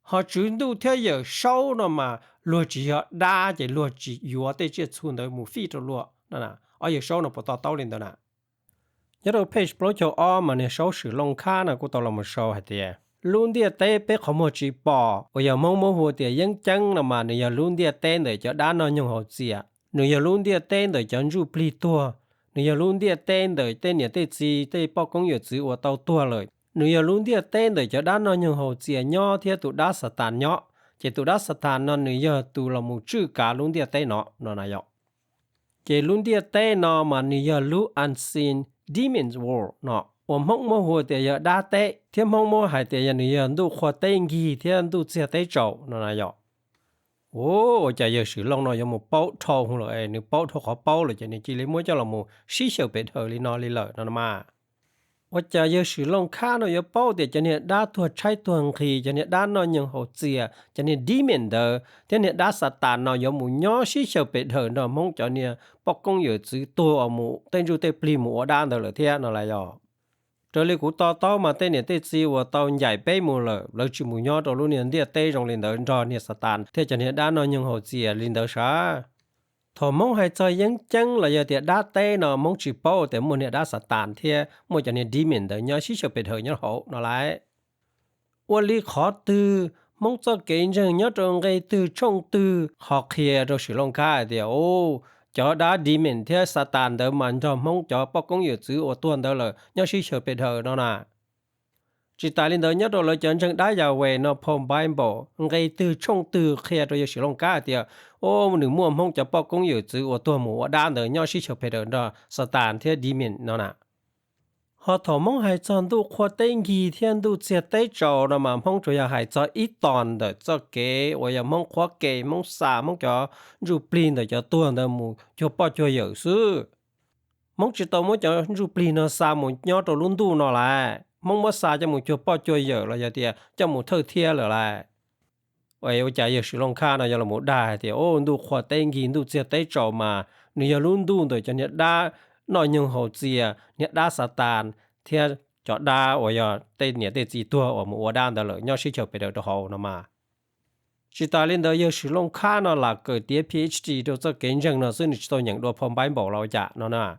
Ho tswv ntuj thiab Yawm Saub no mas luag tsis yog dab ces luag tsis yuav tej tsiaj txhu ntawd mus fij rau luag. Ob yawg Saub no puas to taub li ntawd na? Nyob rau page plaub caug ob mas niag Saub Swm Looj Khab no kuj tau los mus sau hais tias, lub ntiaj teb peb qhov muag tsis pom uas yog Hmoob muab hu tias Yeeb Ceeb no mas nws yog lub ntiaj teb ntawm cov dab noj nyoog haus txias, nws yog lub ntiaj teb ntawm cov ntsuj plig tuag, nws yog lub ntiaj teb ntawm tej niam tej txiv tej poj koob yawm txwv uas tau tuag lawm, nws yog lub ntiaj teb ntawm cov dab noj nyoog haus txias nyob thiab tus dab Xatas nyob, ces tus dab Xatas no nws yog tus los mus tswj kav lub ntiaj teb no no na yom. Ces lub ntiaj teb no mas nws yog lub unseen demons world no, uas Hmoob muab hu tias yog dab teb, thiab Hmoob muab hais tias yog nws yog ntuj qhua teb nkig thiab ntuj txiag teb tsaus no na yom. Ua cas yawg Swm Looj no yuav mus paub dhau hwv lawm, nws paub dhau qhov paub lawm ces nws cia li muab coj los mus sib xyaw pes dhawm li no li lawm no mas. Ua cas yawg Swm Looj Khab no yuav paub tias cov niag dab tuag tshaib tuag nqhis, cov niag dab noj nyoog haus txias, cov niag demon ntawd thiab niag dab Xatas no yuav mus nyob sib xyaw pes dhawm nrog Hmoob cov niag poj koob yawm txwv tuag uas mus tej ntsuj tej plig mus ua dab ntawd lawm thiab no las yog? Raws li kuv to taub mas tej niam tej txiv uas tau ncaim peb mus lawm, lawv tsis mus nyob rau lub niag ntiaj teb zoo li ntawd nrog niag Xatas thiab cov niag dab noj nyoog haus txias li ntawd sav. Thaum Hmoob hais txog Yeeb Ceeb los yog tias dab teb no Hmoob tsis paub tias muaj niag dab Xatas thiab muaj cov niag demon ntawd nyob sib xyaw pes dhawm nyob hauv no lauj. Ua li qhov twg Hmoob txoj kev ntseeg nyob rau nqe twg tshooj twg ho qhia rau Swm Looj Khab hais tias, u, cov dab demon thiab Xatas ntawd mas nrog Hmoob cov poj koob yawm txwv uas tuag ntawd lawm nyob sib xyaw pes dhawm no na? Tsis tas li ntawd nyob rau lawv cov ntseeg dab Yas Ves no Paul Bible nqe twg tshooj twg qhia rau yawg Swm Looj Khab hais tias, u, nws muaj Hmoob cov poj koob yawm txwv uas tuag mus ua dab ntawd nyob sib xyaw pes dhawm nrog Xatas thiab demon no na? Ho thaum Hmoob hais txog ntuj qhua teb nkig thiab ntuj txiag teb tsaus no mas Hmoob tsuas yog hais txog ib tog ntawm txoj kev uas yog Hmoob qhuab ke, Hmoob xa Hmoob cov ntsuj plig ntawm cov tuag ntawd mus cuag poj cuag yawm xwb. Hmoob tsis tau muab cov ntsuj plig no xa mus nyob rau lub ntuj no lauj, Hmoob muab xa coj mus cuag poj cuag yawm los yog tias coj mus thawj thiab lawm lauj. Ua cas yawg Swm Looj Khab no yuav los dag hais tias, u, ntuj qhua teb nkig ntuj txiag teb tsaus mas nws yog lub ntuj ntawm cov niag dab noj nyoog haus txias, niag dab Xatas thiab cov dab uas yog tej niam tej txiv tuag uas mus ua dab ntawd lawm nyob sib xyaw pes daws rau hauv no mas. Tsis tas li ntawd yawg Swm Looj Khab no lam kawm tiav PhD rau txoj kev ntseeg no xwb, nws tsis tau nyeem dua Paul Bible los ua cas no na.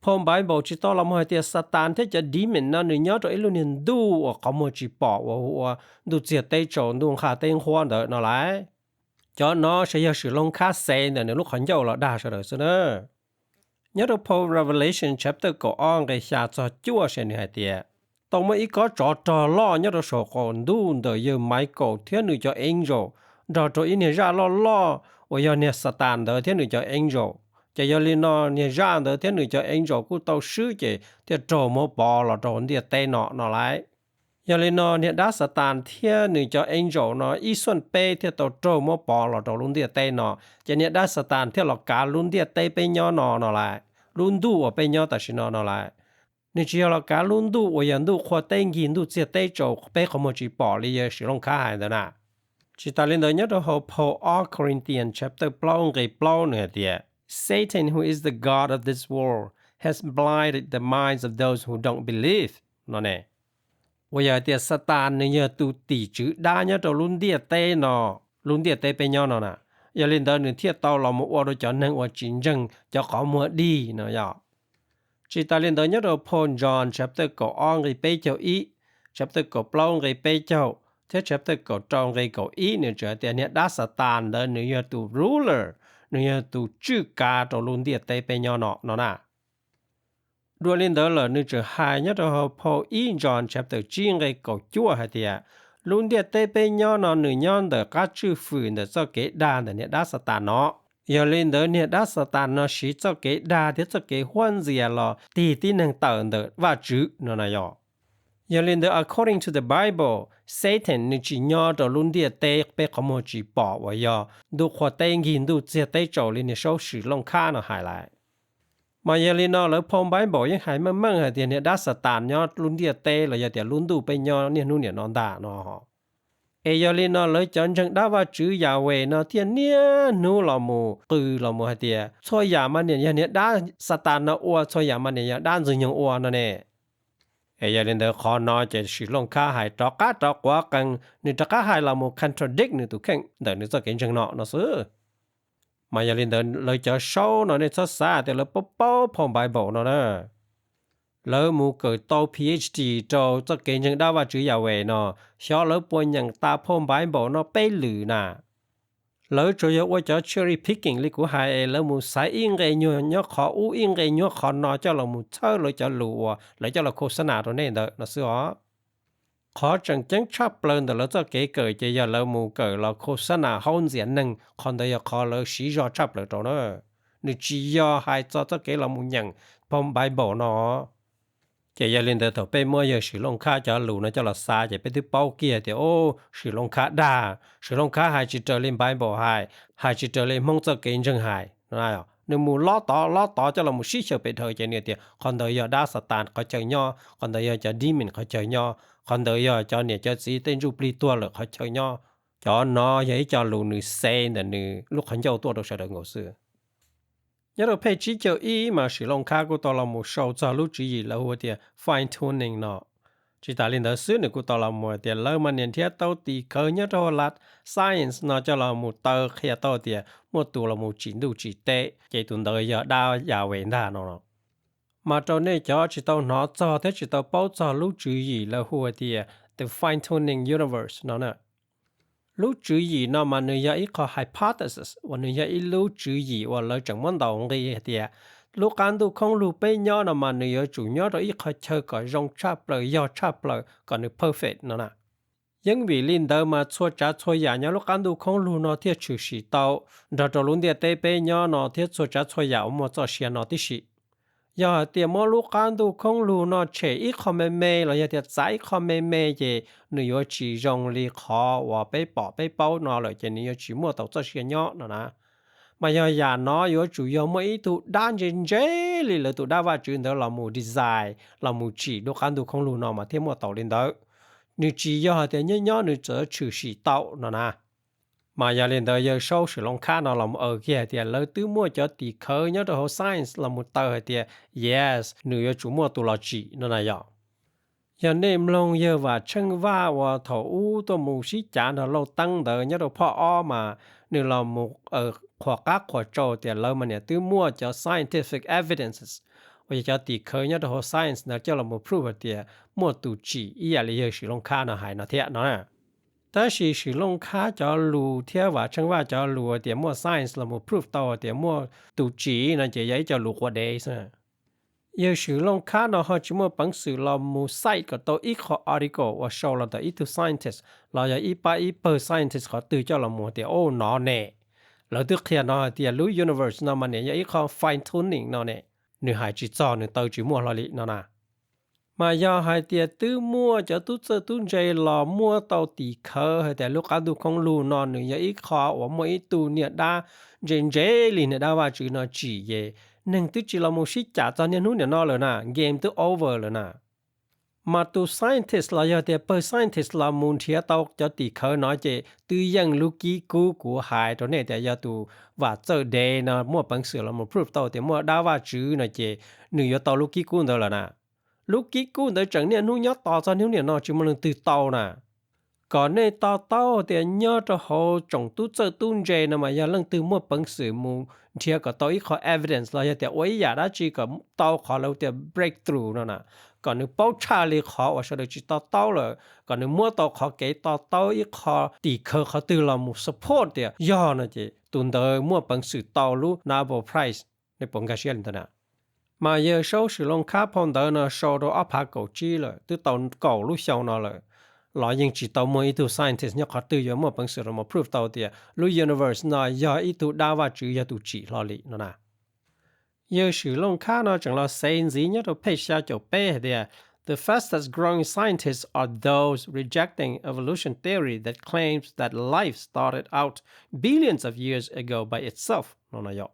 Paul Bible tsis tau los mus hais tias Xatas thiab cov demon no nws nyob rau ib lub niag ntuj uas qhov muag tsis pom uas hu ua ntuj txiag teb tsaus ntuj nqha teb nqhuab ntawd no lauj. Cov no ces yog Swm Looj Khab xev ntawm nws lub qhov ncauj los dag sawv daws xwb na. Nyob rau Paul Revelation chapter kaum ob nqe xya txog cuaj ces nws hais tias, tau muaj ib kob tsov rog loj nyob rau saum qaum ntuj ntawm yawg Michael thiab nws cov angel nrog rau ib niag zaj loj loj uas yog niag Xatas ntawd thiab nws cov angel. Ces yog li no niag zaj ntawd thiab nws cov angel kuj tau swb ces thiaj raug muab pov los rau ntiaj teb no no lauj. Yog li no niag dab Xatas thiab nws cov angel no ib xuaj peb thiaj tau raug muab pov los rau lub ntiaj teb no, ces niag dab Xatas thiaj los kav lub ntiaj teb peb nyob no no lauj, lub ntuj uas peb nyob tam sim no no lauj. Nws tsis yog los kav lub ntuj uas yog ntuj qhua teb nkig ntuj txiag teb tsaus peb qhov muag tsis pom li yawg Swm Looj Khab hais ntawd na. Tsis tas li ntawd nyob rau hauv phau ob Corinthians chapter plaub nqe plaub nws hais tias, Satan, who is the god of this world, has blinded the minds of those who don't believe no ne. Puas yog hais tias Xatas nws yog tus tim tswv dab nyob rau lub ntiaj teb no, lub ntiaj teb peb nyob no na, yog li ntawd nws thiaj tau los mus ua rau cov neeg uas tsis ntseeg cov qhov muag dig no yog. Tsis tas li ntawd nyob rau phau John chapter kaum ob nqe peb caug ib, chapter kaum plaub nqe peb caug, thiab chapter kaum rau nqe kaum ib nws tseem hais tias niag dab Xatas ntawd nws yog tus ruler, nws yog tus tswj kav rau lub ntiaj teb peb nyob no no na. Dua li ntawd lawm nws tseem hais nyob rau hauv phau ib John chapter tsib nqe kaum cuaj hais tias, lub ntiaj teb peb nyob no nws nyob ntawm qab tswj fwm ntawm txoj kev dag ntawm niag dab Xatas no. Yog li ntawd niag dab Xatas no siv txoj kev dag thiab txoj kev huab ntxias los tig tib neeg tawm ntawm Vajtswv no na yog. Yog li ntawd according to the Bible, Satan nws tsis nyob rau lub ntiaj teb peb qhov muag tsis pom uas yog ntuj qhua teb nkig ntuj txiag teb tsaus li niag saub Swm Looj Khab no hais lawm. Mas yog li no lawv phau Bible yeej hais meej meej hais tias niag dab Xatas nyob lub ntiaj teb los yog tias lub ntuj peb nyob niaj hnub niam no ntag no. Es yog li no lawv cov ntseeg dab Vajtswv Yahweh no thiaj niaj hnub los mus qw los mus hais tias txhua yam mas niam yog niag dab Xatas no ua, txhua yam mas niam yog dab Ntxwg Nyoog ua no ne. Es yog li ntawd qhov no ces Swm Looj Khab hais rov qab rov quav qees, nws rov qab hais los mus contradict nws tus kheej ntawm nws txoj kev ntseeg no no xwb. Mas yog li ntawd lawv cov saub no nej txhob xav tias lawv paub paub phau Bible no na. Lawv mus kawm tau Ph D rau txoj kev ntseeg dab Vajtswv Yahweh no, xyov lawv puas nyeem tas phau Bible no peb lwm na. Lawv tsuas yog ua cov cherry picking li kuv hais es lawv mus xaiv ib nqe nyuag nyob qhov ub ib nqe nyob qhov no coj los mus txhawb lawv cov lus uas lawv coj los khos xab nas rau nej ntawd no xwb os. Qhov tseem ceeb tshaj plaws ntawm lawv txoj kev kawm ces yog lawv mus kawm los khos xab nas haub ntxias neeg, qhov ntawd yog qhov lawv siv zog tshaj plaws rau na. Nws tsis yog hais txog txoj kev los mus nyeem phau Bible no. Ces yog li ntawd thaum peb muab yawg Swm Looj Khab cov lus no coj los xav ces peb twb paub kiag tias, o, Swm Looj Khab dag, Swm Looj Khab hais tsis raws li Bible hais, hais tsis raws li Hmoob txoj kev ntseeg hais. Nws mus lob tod lob tod coj los mus sib xyaw pem dhawv ces nws tias qhov ntawd yog dab Xatas qhov chaw nyob, qhov ntawd yog cov demon qhov chaw nyob, qhov ntawd yog cov niam cov txiv tej ntsuj plig tuag lawm qhov chaw nyob. Cov no yog ib co lus nws xav ntawm nws lub qhov ncauj tuaj rau sawv daws nkaus xwb. Nyob rau phej tsib caug ib mas Swm Looj Khab kuj tau los mus sau txog lub tswv yim lawv hu tias fine tuning no. Tsis tas li ntawd xwb nws kuj tau los mus tias lawv mas niam nrhiav tau tim khawv nyob rau hauv lab science no coj los mus taw qhia tau tias muaj tus los mus tsim ntuj tsim teb ces tus ntawd yog dab Yahweh ntag no. Mas rau nej cov tsis tau hnov txog thiab tsis tau paub txog lub tswv yim lawv hu tias the fine tuning universe no na. Lub tswv yim no mas nws yog ib qho hypothesis uas nws yog ib lub tswv yim uas lawv tseem muab ntaus nqi hais tias lub qab ntuj khoob lug peb nyob no mas nws yuav tsum nyob rau ib qho chaw kom zoo tshaj plaws yog tshaj plaws kom nws perfect no na. Yeeb vim li ntawd mas txhua tsav txhua yam nyob lub qab ntuj khoob lug no thiaj tshwm sim tau nrog rau lub ntiaj teb peb nyob no thiab txhua tsav txhua yam uas muaj txoj sia no tib si. Yog hais tias muab lub qab ntuj khoob lug no tshem ib qho me me los yog tias txav ib qho me me ces nws yuav tsis zoo li qhov uas peb pom peb paub no lawm ces nws yuav tsis muaj tau txoj sia nyob no na. Mas yog yam no yuav tsum yog muaj ib tug dab ntse ntse li lawv tus dab Vajtswv ntawd los mus design los mus tsim lub qab ntuj khoob lug no mas thiaj muaj tau li ntawd. Nws tsis yog hais tias nyob nyob nws txawm tshwm sim tau no na. Mas yog li ntawd yawg saub Swm Looj Khab no los mus aw kiag hais tias lawv twb muaj cov tim khawv nyob rau hauv science los mus taw hais tias yes, nws yuav tsum muaj tus los tsim no na yog. Yog nej mloog yawg Vam Tsheej Vaj uas thaum ub tuaj mus sib cav nrog Lauj Teeb ntawd nyob rau phoj ob mas nws los mus qhuas qab qhuas tsau tias lawv mas niam twb muaj cov scientific evidences uas yog cov tim khawv nyob rau hauv science ntawd coj los mus prove hais tias muaj tus tsim ib yam li yawg Swm Looj Khab no hais no thiab no na. Tab sis Swm Looj Khab cov lus thiab Vam Tsheej Vaj cov lus tias muaj science los mus prove tau tias muaj tus tsim no ces yog ib co lus quav dev xwb. Yawg Swm Looj Khab no ho tsis muaj peev xwm los mus cite kom tau ib qho article uas sau los ntawm ib tug scientist los yog ib pab ib pawg scientist qhov twg coj los mus tias o no ne, lawv twb qhia no hais tias lub universe no mas niam yog ib qho fine tuning no ne, nws hais tsis txog nws taw tsis muaj hlo li no na. Mas yog hais tias twb muaj cov tub txawj tub ntse los muaj tau tim khawv hais tias lub qab ntuj khoob lug no nws yog ib qho uas muaj ib tug niag dab ntse ntse li niag dab Vajtswv no tsim ces neeg twb tsis los mus sib cam txog niaj hnub niam no lawm na, game twb over lawm na. Mas tus scientist los yog tias pawg scientist los mus nrhiav tau cov tim khawv no ces twb yeej lub kib kub kuv hais rau nej tias yog tus Vam Txawj Dev no muaj peev xwm los mus prove tau tias muaj dab Vajtswv no ces nws yuav tau lub kib kub ntawd lawm na. Lub kib kub ntawd tseem niaj hnub nyob tos txog niaj hnub niam no tsis muaj leej twg tau na. Kom nej to taub tias nyob rau hauv tsoom tub txawj tub ntse no mas yog leej twg muaj peev xwm mus nrhiav kom tau ib qho evidence los yog tias ua ib yam dab tsi kom tau qhov lawv tias breakthrough no na, kom nws paub tshaj li qhov uas sawv daws tsis to taub lawm, kom nws muab tau qhov kev to taub ib qho tim khawv qhov twg los mus support tias yog no ces tus ntawd muaj peev xwm tau lub Nobel Prize. Nej puas nkag siab li ntawd na? Mas yawg Saub Swm Looj Khab phau ntawv no sau rau ob phav kaum tsib lawm, twb tau kaum lub xyoo no lawm, los yeej tsis tau muaj ib tug scientist nyob qhov twg yuav muaj peev xwm los mus prove tau tias lub universe no yog ib tug dab vaj tswv yog tus tsim hlo li no na. Yawg Swm Looj Khab no tseem los xev ntxiv nyob rau phej xya caum peb hais tias, the fastest growing scientists are those rejecting evolution theory that claims that life started out billions of years ago by itself no no yog.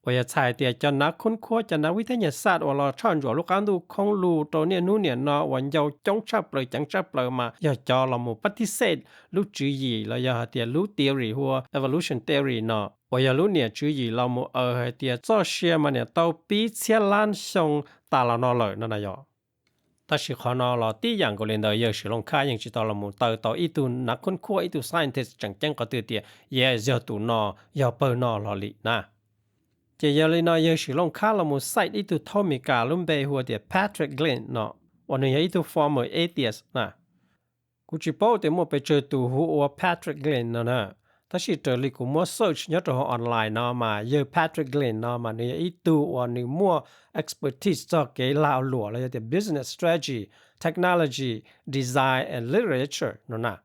Uas yog txhais tias cov nav khub khuab, cov nav vib thab nyas xaj uas los tshoj ntsuam lub qab ntuj khoob lug rau niaj hnub niam no uas ncau coob tshaj plaws ceev tshaj plaws mas yog cov los mus pab thib xej lub tswv yim los yog hais tias lub theory hu ua evolution theory no, uas yog lub niam tswv yim los mus aws hais tias txoj sia mas niam tau pib txhiab lab xyoo tas los no lawm no na yog. Tab sis qhov no los tib yam nkaus li ntawd yawg Swm Looj Khab yeej tsis tau los mus taw tau ib tug nav khub khuab ib tug scientist tseem ceeb qhov twg tias yes yog tus no, yog pawg no hlo li na. Ces yog li no yawg Swm Looj Khab los mus cite ib tug thaub Amelikas lub npe hu ua tias Patrick Glenn no, uas nws yog ib tug former atheist na. Kuv tsis paub tias muaj pes tsawg tus hu ua Patrick Glenn no na, tab sis raws li kuv muab search nyob rau hauv online no mas yawg Patrick Glenn no mas nws yog ib tug uas nws muaj expertise txog kev lag luam los yog tias business strategy, technology, design and literature no na.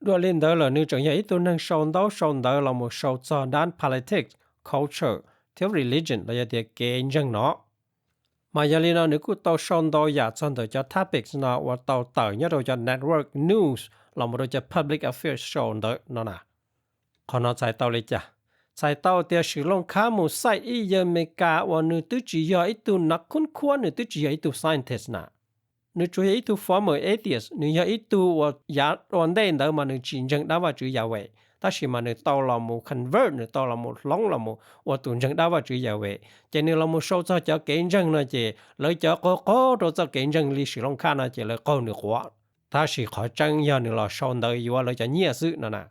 Dua li ntawd lawm nws tseem yog ib tug neeg sau ntaub sau ntawv los mus sau txog dab politics, culture thiab religion los yog tias kev ntseeg no. Mas yog li no nws kuj tau sau ntau yam txog ntawm cov topics no uas tau tawm nyob rau cov network news los mus rau cov public affairs show ntawd no na. Qhov no txhais tau li cas? Txhais tau tias Swm Looj Khab mus cite ib yawg Amelikas uas nws twb tsis yog ib tug nav khub khuab, nws twb tsis yog ib tug scientist na. Nws tsuas yog ib tug former atheist, nws yog ib tug uas yav ua ntej ntawd mas nws tsis ntseeg dab vaj tswv Yahweh, tab sis mas nws tau los mus convert, nws tau los mus hloov los mus ua tus ntseeg dab vaj tswv Yahweh. Ces nws los mus sau txog cov kev ntseeg no ces lawv cov qaug qaug rau txoj kev ntseeg li Swm Looj Khab no ces lawv qaug nws quav, tab sis qhov tseeb yog nws los sau ntawv yuav lawv cov nyiaj xwb no na.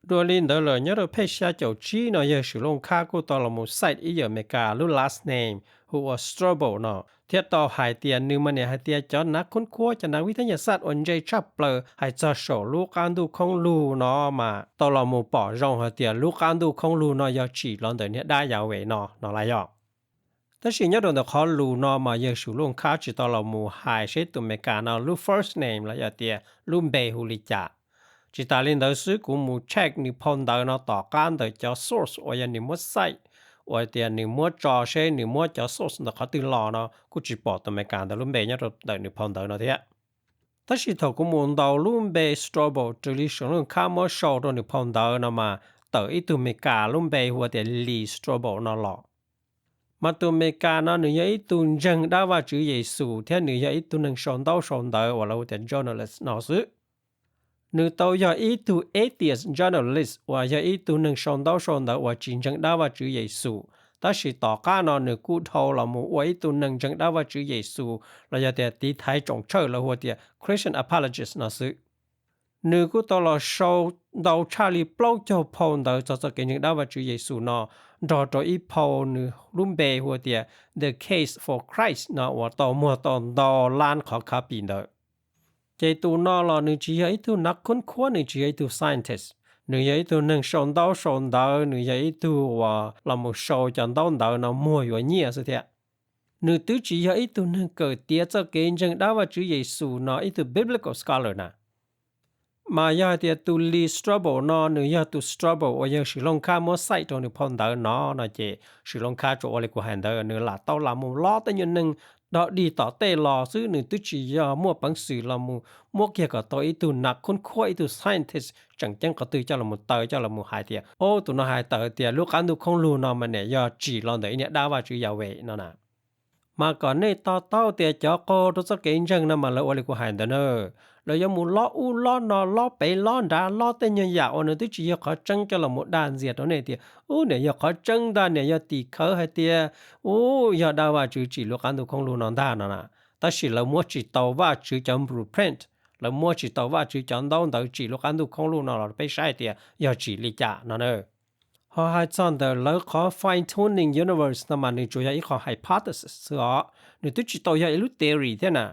Dua li ntawd lawm nyob rau phej xya caum tsib no yawg Swm Looj Khab kuj tau los mus cite ib yawg Amelikas lub last name hu ua Strobel no, thiab tau hais tias nws mas niam hais tias cov nav khub khuab, cov nav vib thab nyas xaj uas ntse tshaj plaws hais txog saum lub qab ntuj khoob lug no mas tau los mus pom zoo hais tias lub qab ntuj khoob lug no yog tsim los ntawm niag dab Yahweh no no lawm yog. Tab sis nyob rau ntawm qhov lus no mas yawg Swm Looj Khab tsis tau los mus hais seb tus Amelikas no lub first name los yog tias lub npe hu li cas. Tsis tas li ntawd xwb, kuv mus check nws phau ntawv no tom qab ntawm cov source uas yog nws muab cite, uas tias nws muab tso seb nws muab cov source ntawm qhov twg los no kuj tsis pom tus Amelikas ntawd lub npe nyob rau ntawm nws phau ntawv no thiab. Tab sis thaum kuv mus ntaus lub npe Strobel raws li Swm Looj Khab muab sau rau nws phau ntawv no mas tawm ib tug Amelikas lub npe hu ua tias Lee Strobel no los. Mas tus Amelikas no nws yog ib tug ntseeg dab vaj tswv Yexus thiab nws yog ib tug neeg sau ntaub sau ntawv uas lawv hu tias journalist no xwb. Nws tau yog ib tug atheist journalist uas yog ib tug neeg sau ntaub sau ntawv uas tsis ntseeg dab vaj tswv Yexus, tab sis tom qab no nws kuj dhau los mus ua ib tug neeg ntseeg dab vaj tswv Yexus los yog tias tiv thaiv tsoom tshawj lawv hu ua tias Christian apologist no xwb. Nws kuj tau los sau ntau tshaj li plaub caug phau ntawv txog txoj kev ntseeg dab vaj tswv Yexus no, nrog rau ib phau nws lub npe hu ua tias The Case for Christ no uas tau muag tau ntau lab qhov copy ntawd. Ces tus no los nws tsis yog ib tug nav khub khuab, nws tsis yog ib tug scientist, nws yog ib tug neeg sau ntaub sau ntawv, nws yog ib tug uas los mus sau cov ntaub ntawv no muag yuav nyiaj xwb thiab. Nws twb tsis yog ib tug neeg kawm tiav txoj kev ntseeg dab vaj tswv Yexus no ib tug biblical scholar na. Mas yog hais tias tus Lee Strobel no nws yog tus Strobel uas yawg Swm Looj Khab muab cite rau nws phau ntawv no no ces Swm Looj Khab tsuas ua li kuv hais ntawd, nws lam tau lam mus lob tej nyuag neeg dog dig tom tej los xwb, nws twb tsis yog muaj peev xwm los mus muab kiag kom tau ib tug nav khub khuab, ib tug scientist tseem ceeb qhov twg coj los mus taw coj los mus hais tias, o, tus no hais tawm tias lub qab ntuj khoob lug no mas niam yog tsim los ntawm ib niag dab vaj tswv Yahweh no na. Mas kom nej to taub tias cov qaug rau txoj kev ntseeg no mas lawv ua li kuv hais ntawd na, lawv yuav mus lob ub lob no, lob pem lob nrad, lob tej nyuag yam uas nws twb tsis yog qhov tseeb coj los mus dag ntxias rau nej tias, u, niam yog qhov tseeb ntag, niam yog tim khawv hais tias, u, yog dab vaj tswv tsim lub qab ntuj khoob lug no ntag no na. tab sis lawv muab tsis tau Vajtswv cov blueprint, lawv muab tsis tau Vajtswv cov ntaub ntawv tsim lub qab ntuj khoob lug no los peb saib tias yog tsim li cas no na. Ho hais txog ntawm lawv qhov fine tuning universe no mas nws tsuas yog ib qho hypothesis xwb os, nws twb tsis tau yog ib lub theory thiab na.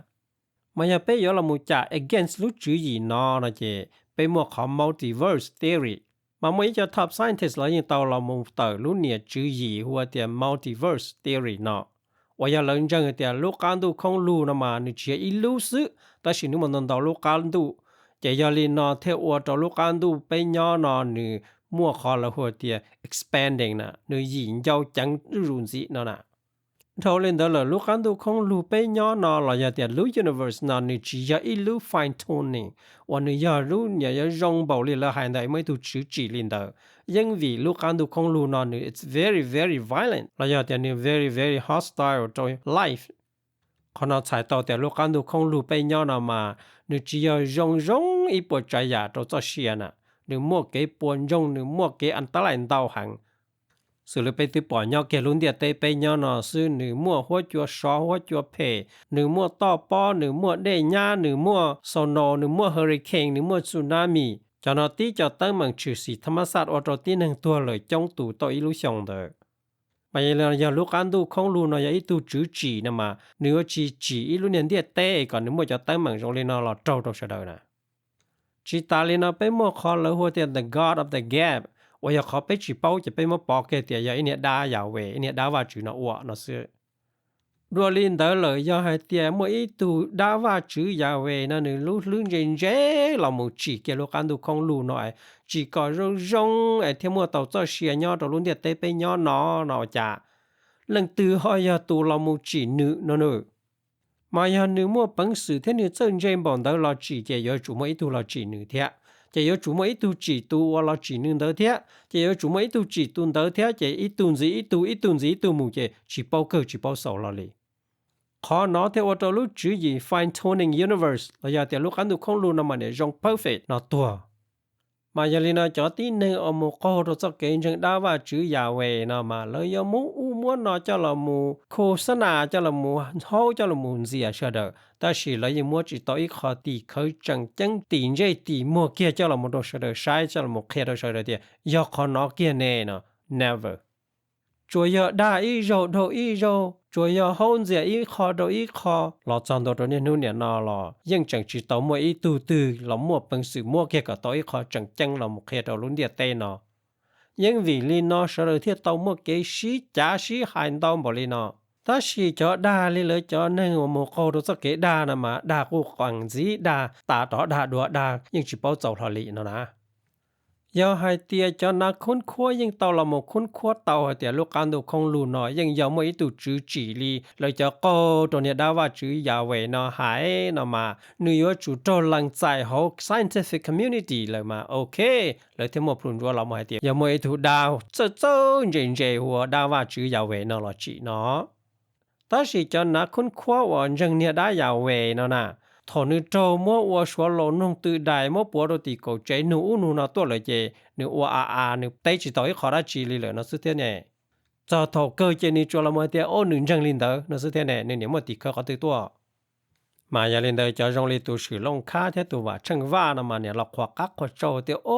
Mas yog peb yuav los mus cam against lub tswv yim no no ces peb muaj qhov multiverse theory. Mas muaj ib co top scientist los yeej tau los mus tawm lub niam tswv yim hu ua tias multiverse theory no, uas yog lawv ntseeg tias lub qab ntuj khoob lug no mas nws tsis yog ib lub xwb, tab sis nws muaj ntau ntau lub qab ntuj. Ces yog li no thiaj ua rau lub qab ntuj peb nyob no nws muaj qhov lawv hu tias expanding na, nws yim ncau ceev zuj zus ntxiv no na. Dhau li ntawd lawm lub qab ntuj khoob lug peb nyob no los yog tias lub universe no nws tsis yog ib lub fine tuning uas nws yog lub niam yuav zoo npaum li lawv hais ntawd muaj ib tug tswv tsim li ntawd. Yeej vim lub qab ntuj khoob lug no nws it's very very violent los yog tias nws very very hostile rau life. Qhov no txhais tau tias lub qab ntuj khoob lug peb nyob no mas nws tsis yog zoo zoo ib puas tsav yam rau txoj sia na, nws muaj kev puas ntsoog, nws muaj kev an tab laim ntau heev. Xws li peb twb pom nyob kiag lub ntiaj teb peb nyob no xwb, nws muaj huab cua sov huab cua phem, nws muaj toj pob, nws muaj dej nyab, nws muaj sono, nws muaj hurricane, nws muaj tsunami. Cov no tib co teeb meem tshwm sim thab mab xaj ua rau tib neeg tuag lawm coob tus tau ib lub xyoo ntawd. Mas yog li no yog lub qab ntuj khoob lug no yog ib tug tswv tsim no mas nws yuav tsis tsim ib lub niag ntiaj teb kom nws muaj cov teeb meem zoo li no los raug rau sawv daws na. Tsis tas li no peb muaj qhov lawv hu tias the God of the Gap, uas yog qhov peb tsis paub ces peb muab pov kiag tias yog ib niag dab Yahweh, ib niag dab vaj tswv no ua no xwb. Dua li ntawd lawm yog hais tias muaj ib tug dab vaj tswv Yahweh no nws lub hlwb ntse ntse los mus tsim kiag lub qab ntuj khoob lug no es tsim kom zoo zoo es thiaj muaj tau txoj sia nyob rau lub ntiaj teb peb nyob no no ua cas leej twg ho yog tus los mus tsim nws no na? Mas yog nws muaj peev xwm thiab nws txawj ntse npaum ntawd los tsim ces yuav tsum muaj ib tug los tsim nws thiab, ces yuav tsum muaj ib tug tsim tus uas los tsim nws ntawd thiab, ces yuav tsum muaj ib tug tsim tus ntawd thiab, ces ib tug ntxiv ib tug, ib tug ntxiv ib tug mus ces tsis paub kawg tsis paub xaus hlo li. Qhov no thiaj ua rau lub tswv yim fine tuning universe los yog tias lub qab ntuj khoob lug no mas niam zoo perfect no tuag. Mas yog li no cov tib neeg uas mus qaug rau txoj kev ntseeg dab vaj tswv Yahweh no mas lawv yuav muab ub muab no coj los mus khos xab nas, coj los mus haub, coj los mus ntxias sawv daws, tab sis lawv yeej muab tsis tau ib qho tim khawv tseem ceeb tim ntsej tim muag kiag coj los mus rau sawv daws saib, coj los mus qhia rau sawv daws tias yog qhov no kiag ne no. Never. Tsuas yog dag ib zaug dhau ib zaug, tsuas yog haub ntxias ib qho dhau ib qho los txog ntua rau niaj hnub niam no los yeej tseem tsis tau muaj ib tug twg los muaj peev xwm muab kiag kom tau ib qho tseem ceeb los mus qhia rau lub ntiaj teb no. Yeej vim li no sawv daws thiaj tau muaj kev sib cav sib hais ntau npaum li no. Tab sis cov dag li lawv cov neeg uas mus qaug rau txoj kev dag no mas dag quj qees ntxiv, dag tas rov dag dua, dag yeej tsis paub txaus hlo li no na. Yog hais tias cov nav khub khuab yeej tau los mus khub khuab tau hais tias lub qab ntuj khoob lug no yeej yog muaj ib tug tswv tsim li lawv cov qaug rau niag dab vaj tswv Yahweh no hais no mas nws yuav tsum raug lees txais hauv scientific community lawm mas ok, lawv thiaj muaj plhu ntsuav los mus hais tias yog muaj ib tug dab txawj txawj ntse ntse hu ua dab vaj tswv Yahweh no los tsim no. Tab sis cov nav khub khuab uas ntseeg niag dab Yahweh no na, thaum nws raug muab ua suav laus noog tw dais, muab puav rau tim kaum tsev, nug ub nug no tuaj lawm ces nws ua a a, nws teb tsis tau ib qho dab tsi li lawm no xwb thiab ne. Txog thaum kawg ces nws tsuas los mus hais tias o nws ntseeg li ntawd no xwb thiab ne, nws niam muaj tim khawv qhov twg tuaj. Mas yog li ntawd cov zoo li tus Swm Looj Khab thiab tus Vam Tsheej Vaj no mas niam los qhuas qab qhuas tsau tias o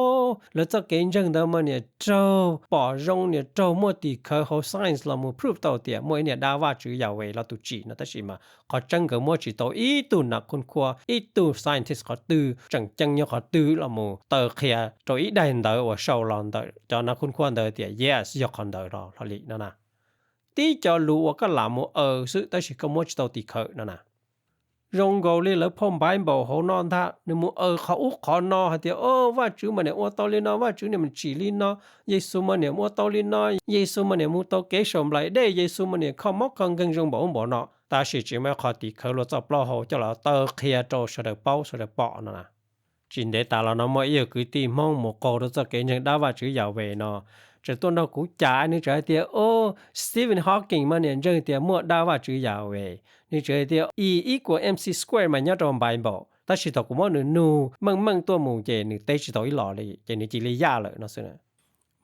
lawv txoj kev ntseeg ntawd mas niam raug pom zoo, niam raug muaj tim khawv hauv science los mus prove tau tias muaj ib niag dab vaj tswv Yahweh los tus tsim no, tab sis mas qhov tseeb nkawd muab tsis tau ib tug nav khub khuab, ib tug scientist qhov twg tseem ceeb nyob qhov twg los mus taw qhia rau ib daim ntawv uas sau los ntawm cov nav khub khuab ntawd tias yes yog qhov ntawd los hlo li no na. Tib co lus uas koj lam mus aws xwb tab sis koj muab tsis tau tim khawv no na. Zoo nkaus li lawv phau Npaiv Npaum hauv no ntag, nws mus aws qhov ub qhov no hais tias o Vajtswv mas niam ua tau li no, Vajtswv niam mas tsim li no, Yexus mas niam ua tau li no, Yexus mas niam mus tau kev saum nplaim dej, Yexus mas niam kho mob kho nkeeg zoo npaum ub npaum no, tab sis tsis muaj ib qho tim khawv luag txoj plaub hau coj los taw qhia rau sawv daws paub sawv daws pom no na. Tsis ntev tas los no muaj ib yawg kwv tij Hmoob mus qaug rau txoj kev ntseeg dab vaj tswv Yahweh no, tseem tuaj nrog kuv cam, nws tseem hais tias o Stephen Hawking mas niam ntseeg tias muaj dab vaj tswv Yahweh. Nws tseem hais tias E equal mc square mas nyob rau Npaiv Npaum, tab sis thaum kuv muab nws nug meej meej tuaj mus ces nws teb tsis tau ib los li ces nws cia li yaj lawm no xwb.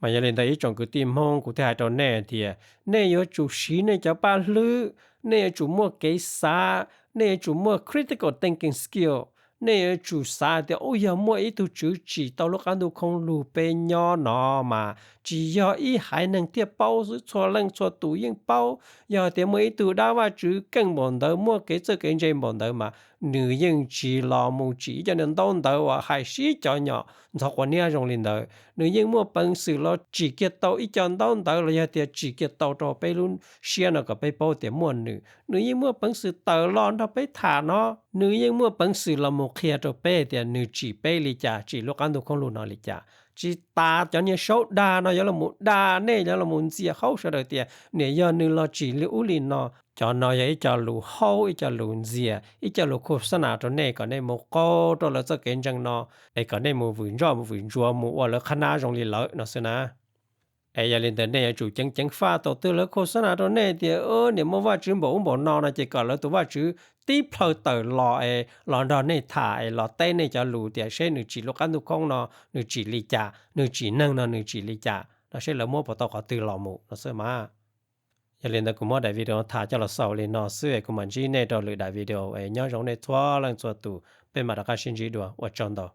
Mas yog li ntawd ib tsoom kwv tij Hmoob, kuv thiaj hais rau nej tias nej yuav tsum siv nej cov paj hlwb, nej yuav tsum muaj kev xav, Nej yuav tsum muaj critical thinking skill. Nej yuav tsum xav tias, u, yog muaj ib tug tswv tsim tau lub qab ntuj khoob lug peb nyob no mas tsis yog ib haiv neeg thiaj paub xwb, txhua leej txhua tus yeej paub. Yog tias muaj ib tug dab vaj tswv keej npaum ntawd, muaj kev txawj kev ntse npaum ntawd mas nws yeej tsis los mus tsim ib co ntaub ntawv uas hais sib cov nyom ntxhov quav niab zoo li ntawd. Nws yeej muaj peev xwm los tsim kiag tau ib co ntaub ntawv los yog tias tsim kiag tau rau peb lub siab no kom peb paub tias muaj nws. Nws yeej muaj peev xwm tawm los nrog peb tham no. Nws yeej muaj peev xwm los mus qhia rau peb tias nws tsim peb li cas, tsim lub qab ntuj khoob lug no li cas. Tsis tas cov niag saub dag no yuav los mus dag nej, yuav los mus ntxias haub sawv daws tias niam yog nws los tsim li ub li no. Cov no yog ib co lus haub, ib co lus ntxias, ib co lus khos xab nas rau nej kom nej mus qaug rau lawv txoj kev ntseeg no, es kom nej mus vwm ntsoj mus vwm ntsuav mus ua lawv qhab nab zoo li lawv no xwb na. Es yog li ntawd nej yuav tsum ceev ceev faj thaum twg lawv khos xab nas rau nej tias niam muaj vaj tswv npaum ub npaum no no ces kom lawv tus vaj tswv tib plhaw tawm los es los nrog nej tham es los teb nej cov lus tias seb nws tsim lub qab ntuj khoob no nws tsim li cas, nws tsim neeg no nws tsim li cas no, seb lawv muab puas tau qhov twg los mus no xwb mas. Yog li ntawd kuv muab daim video no tham coj los xaus li no xwb es kuv mam ntsib nej rau lwm daim video es nyob zoo nej txhua leej txhua tus, peb mam rov qab sib ntsib dua, ua tsaug ntau.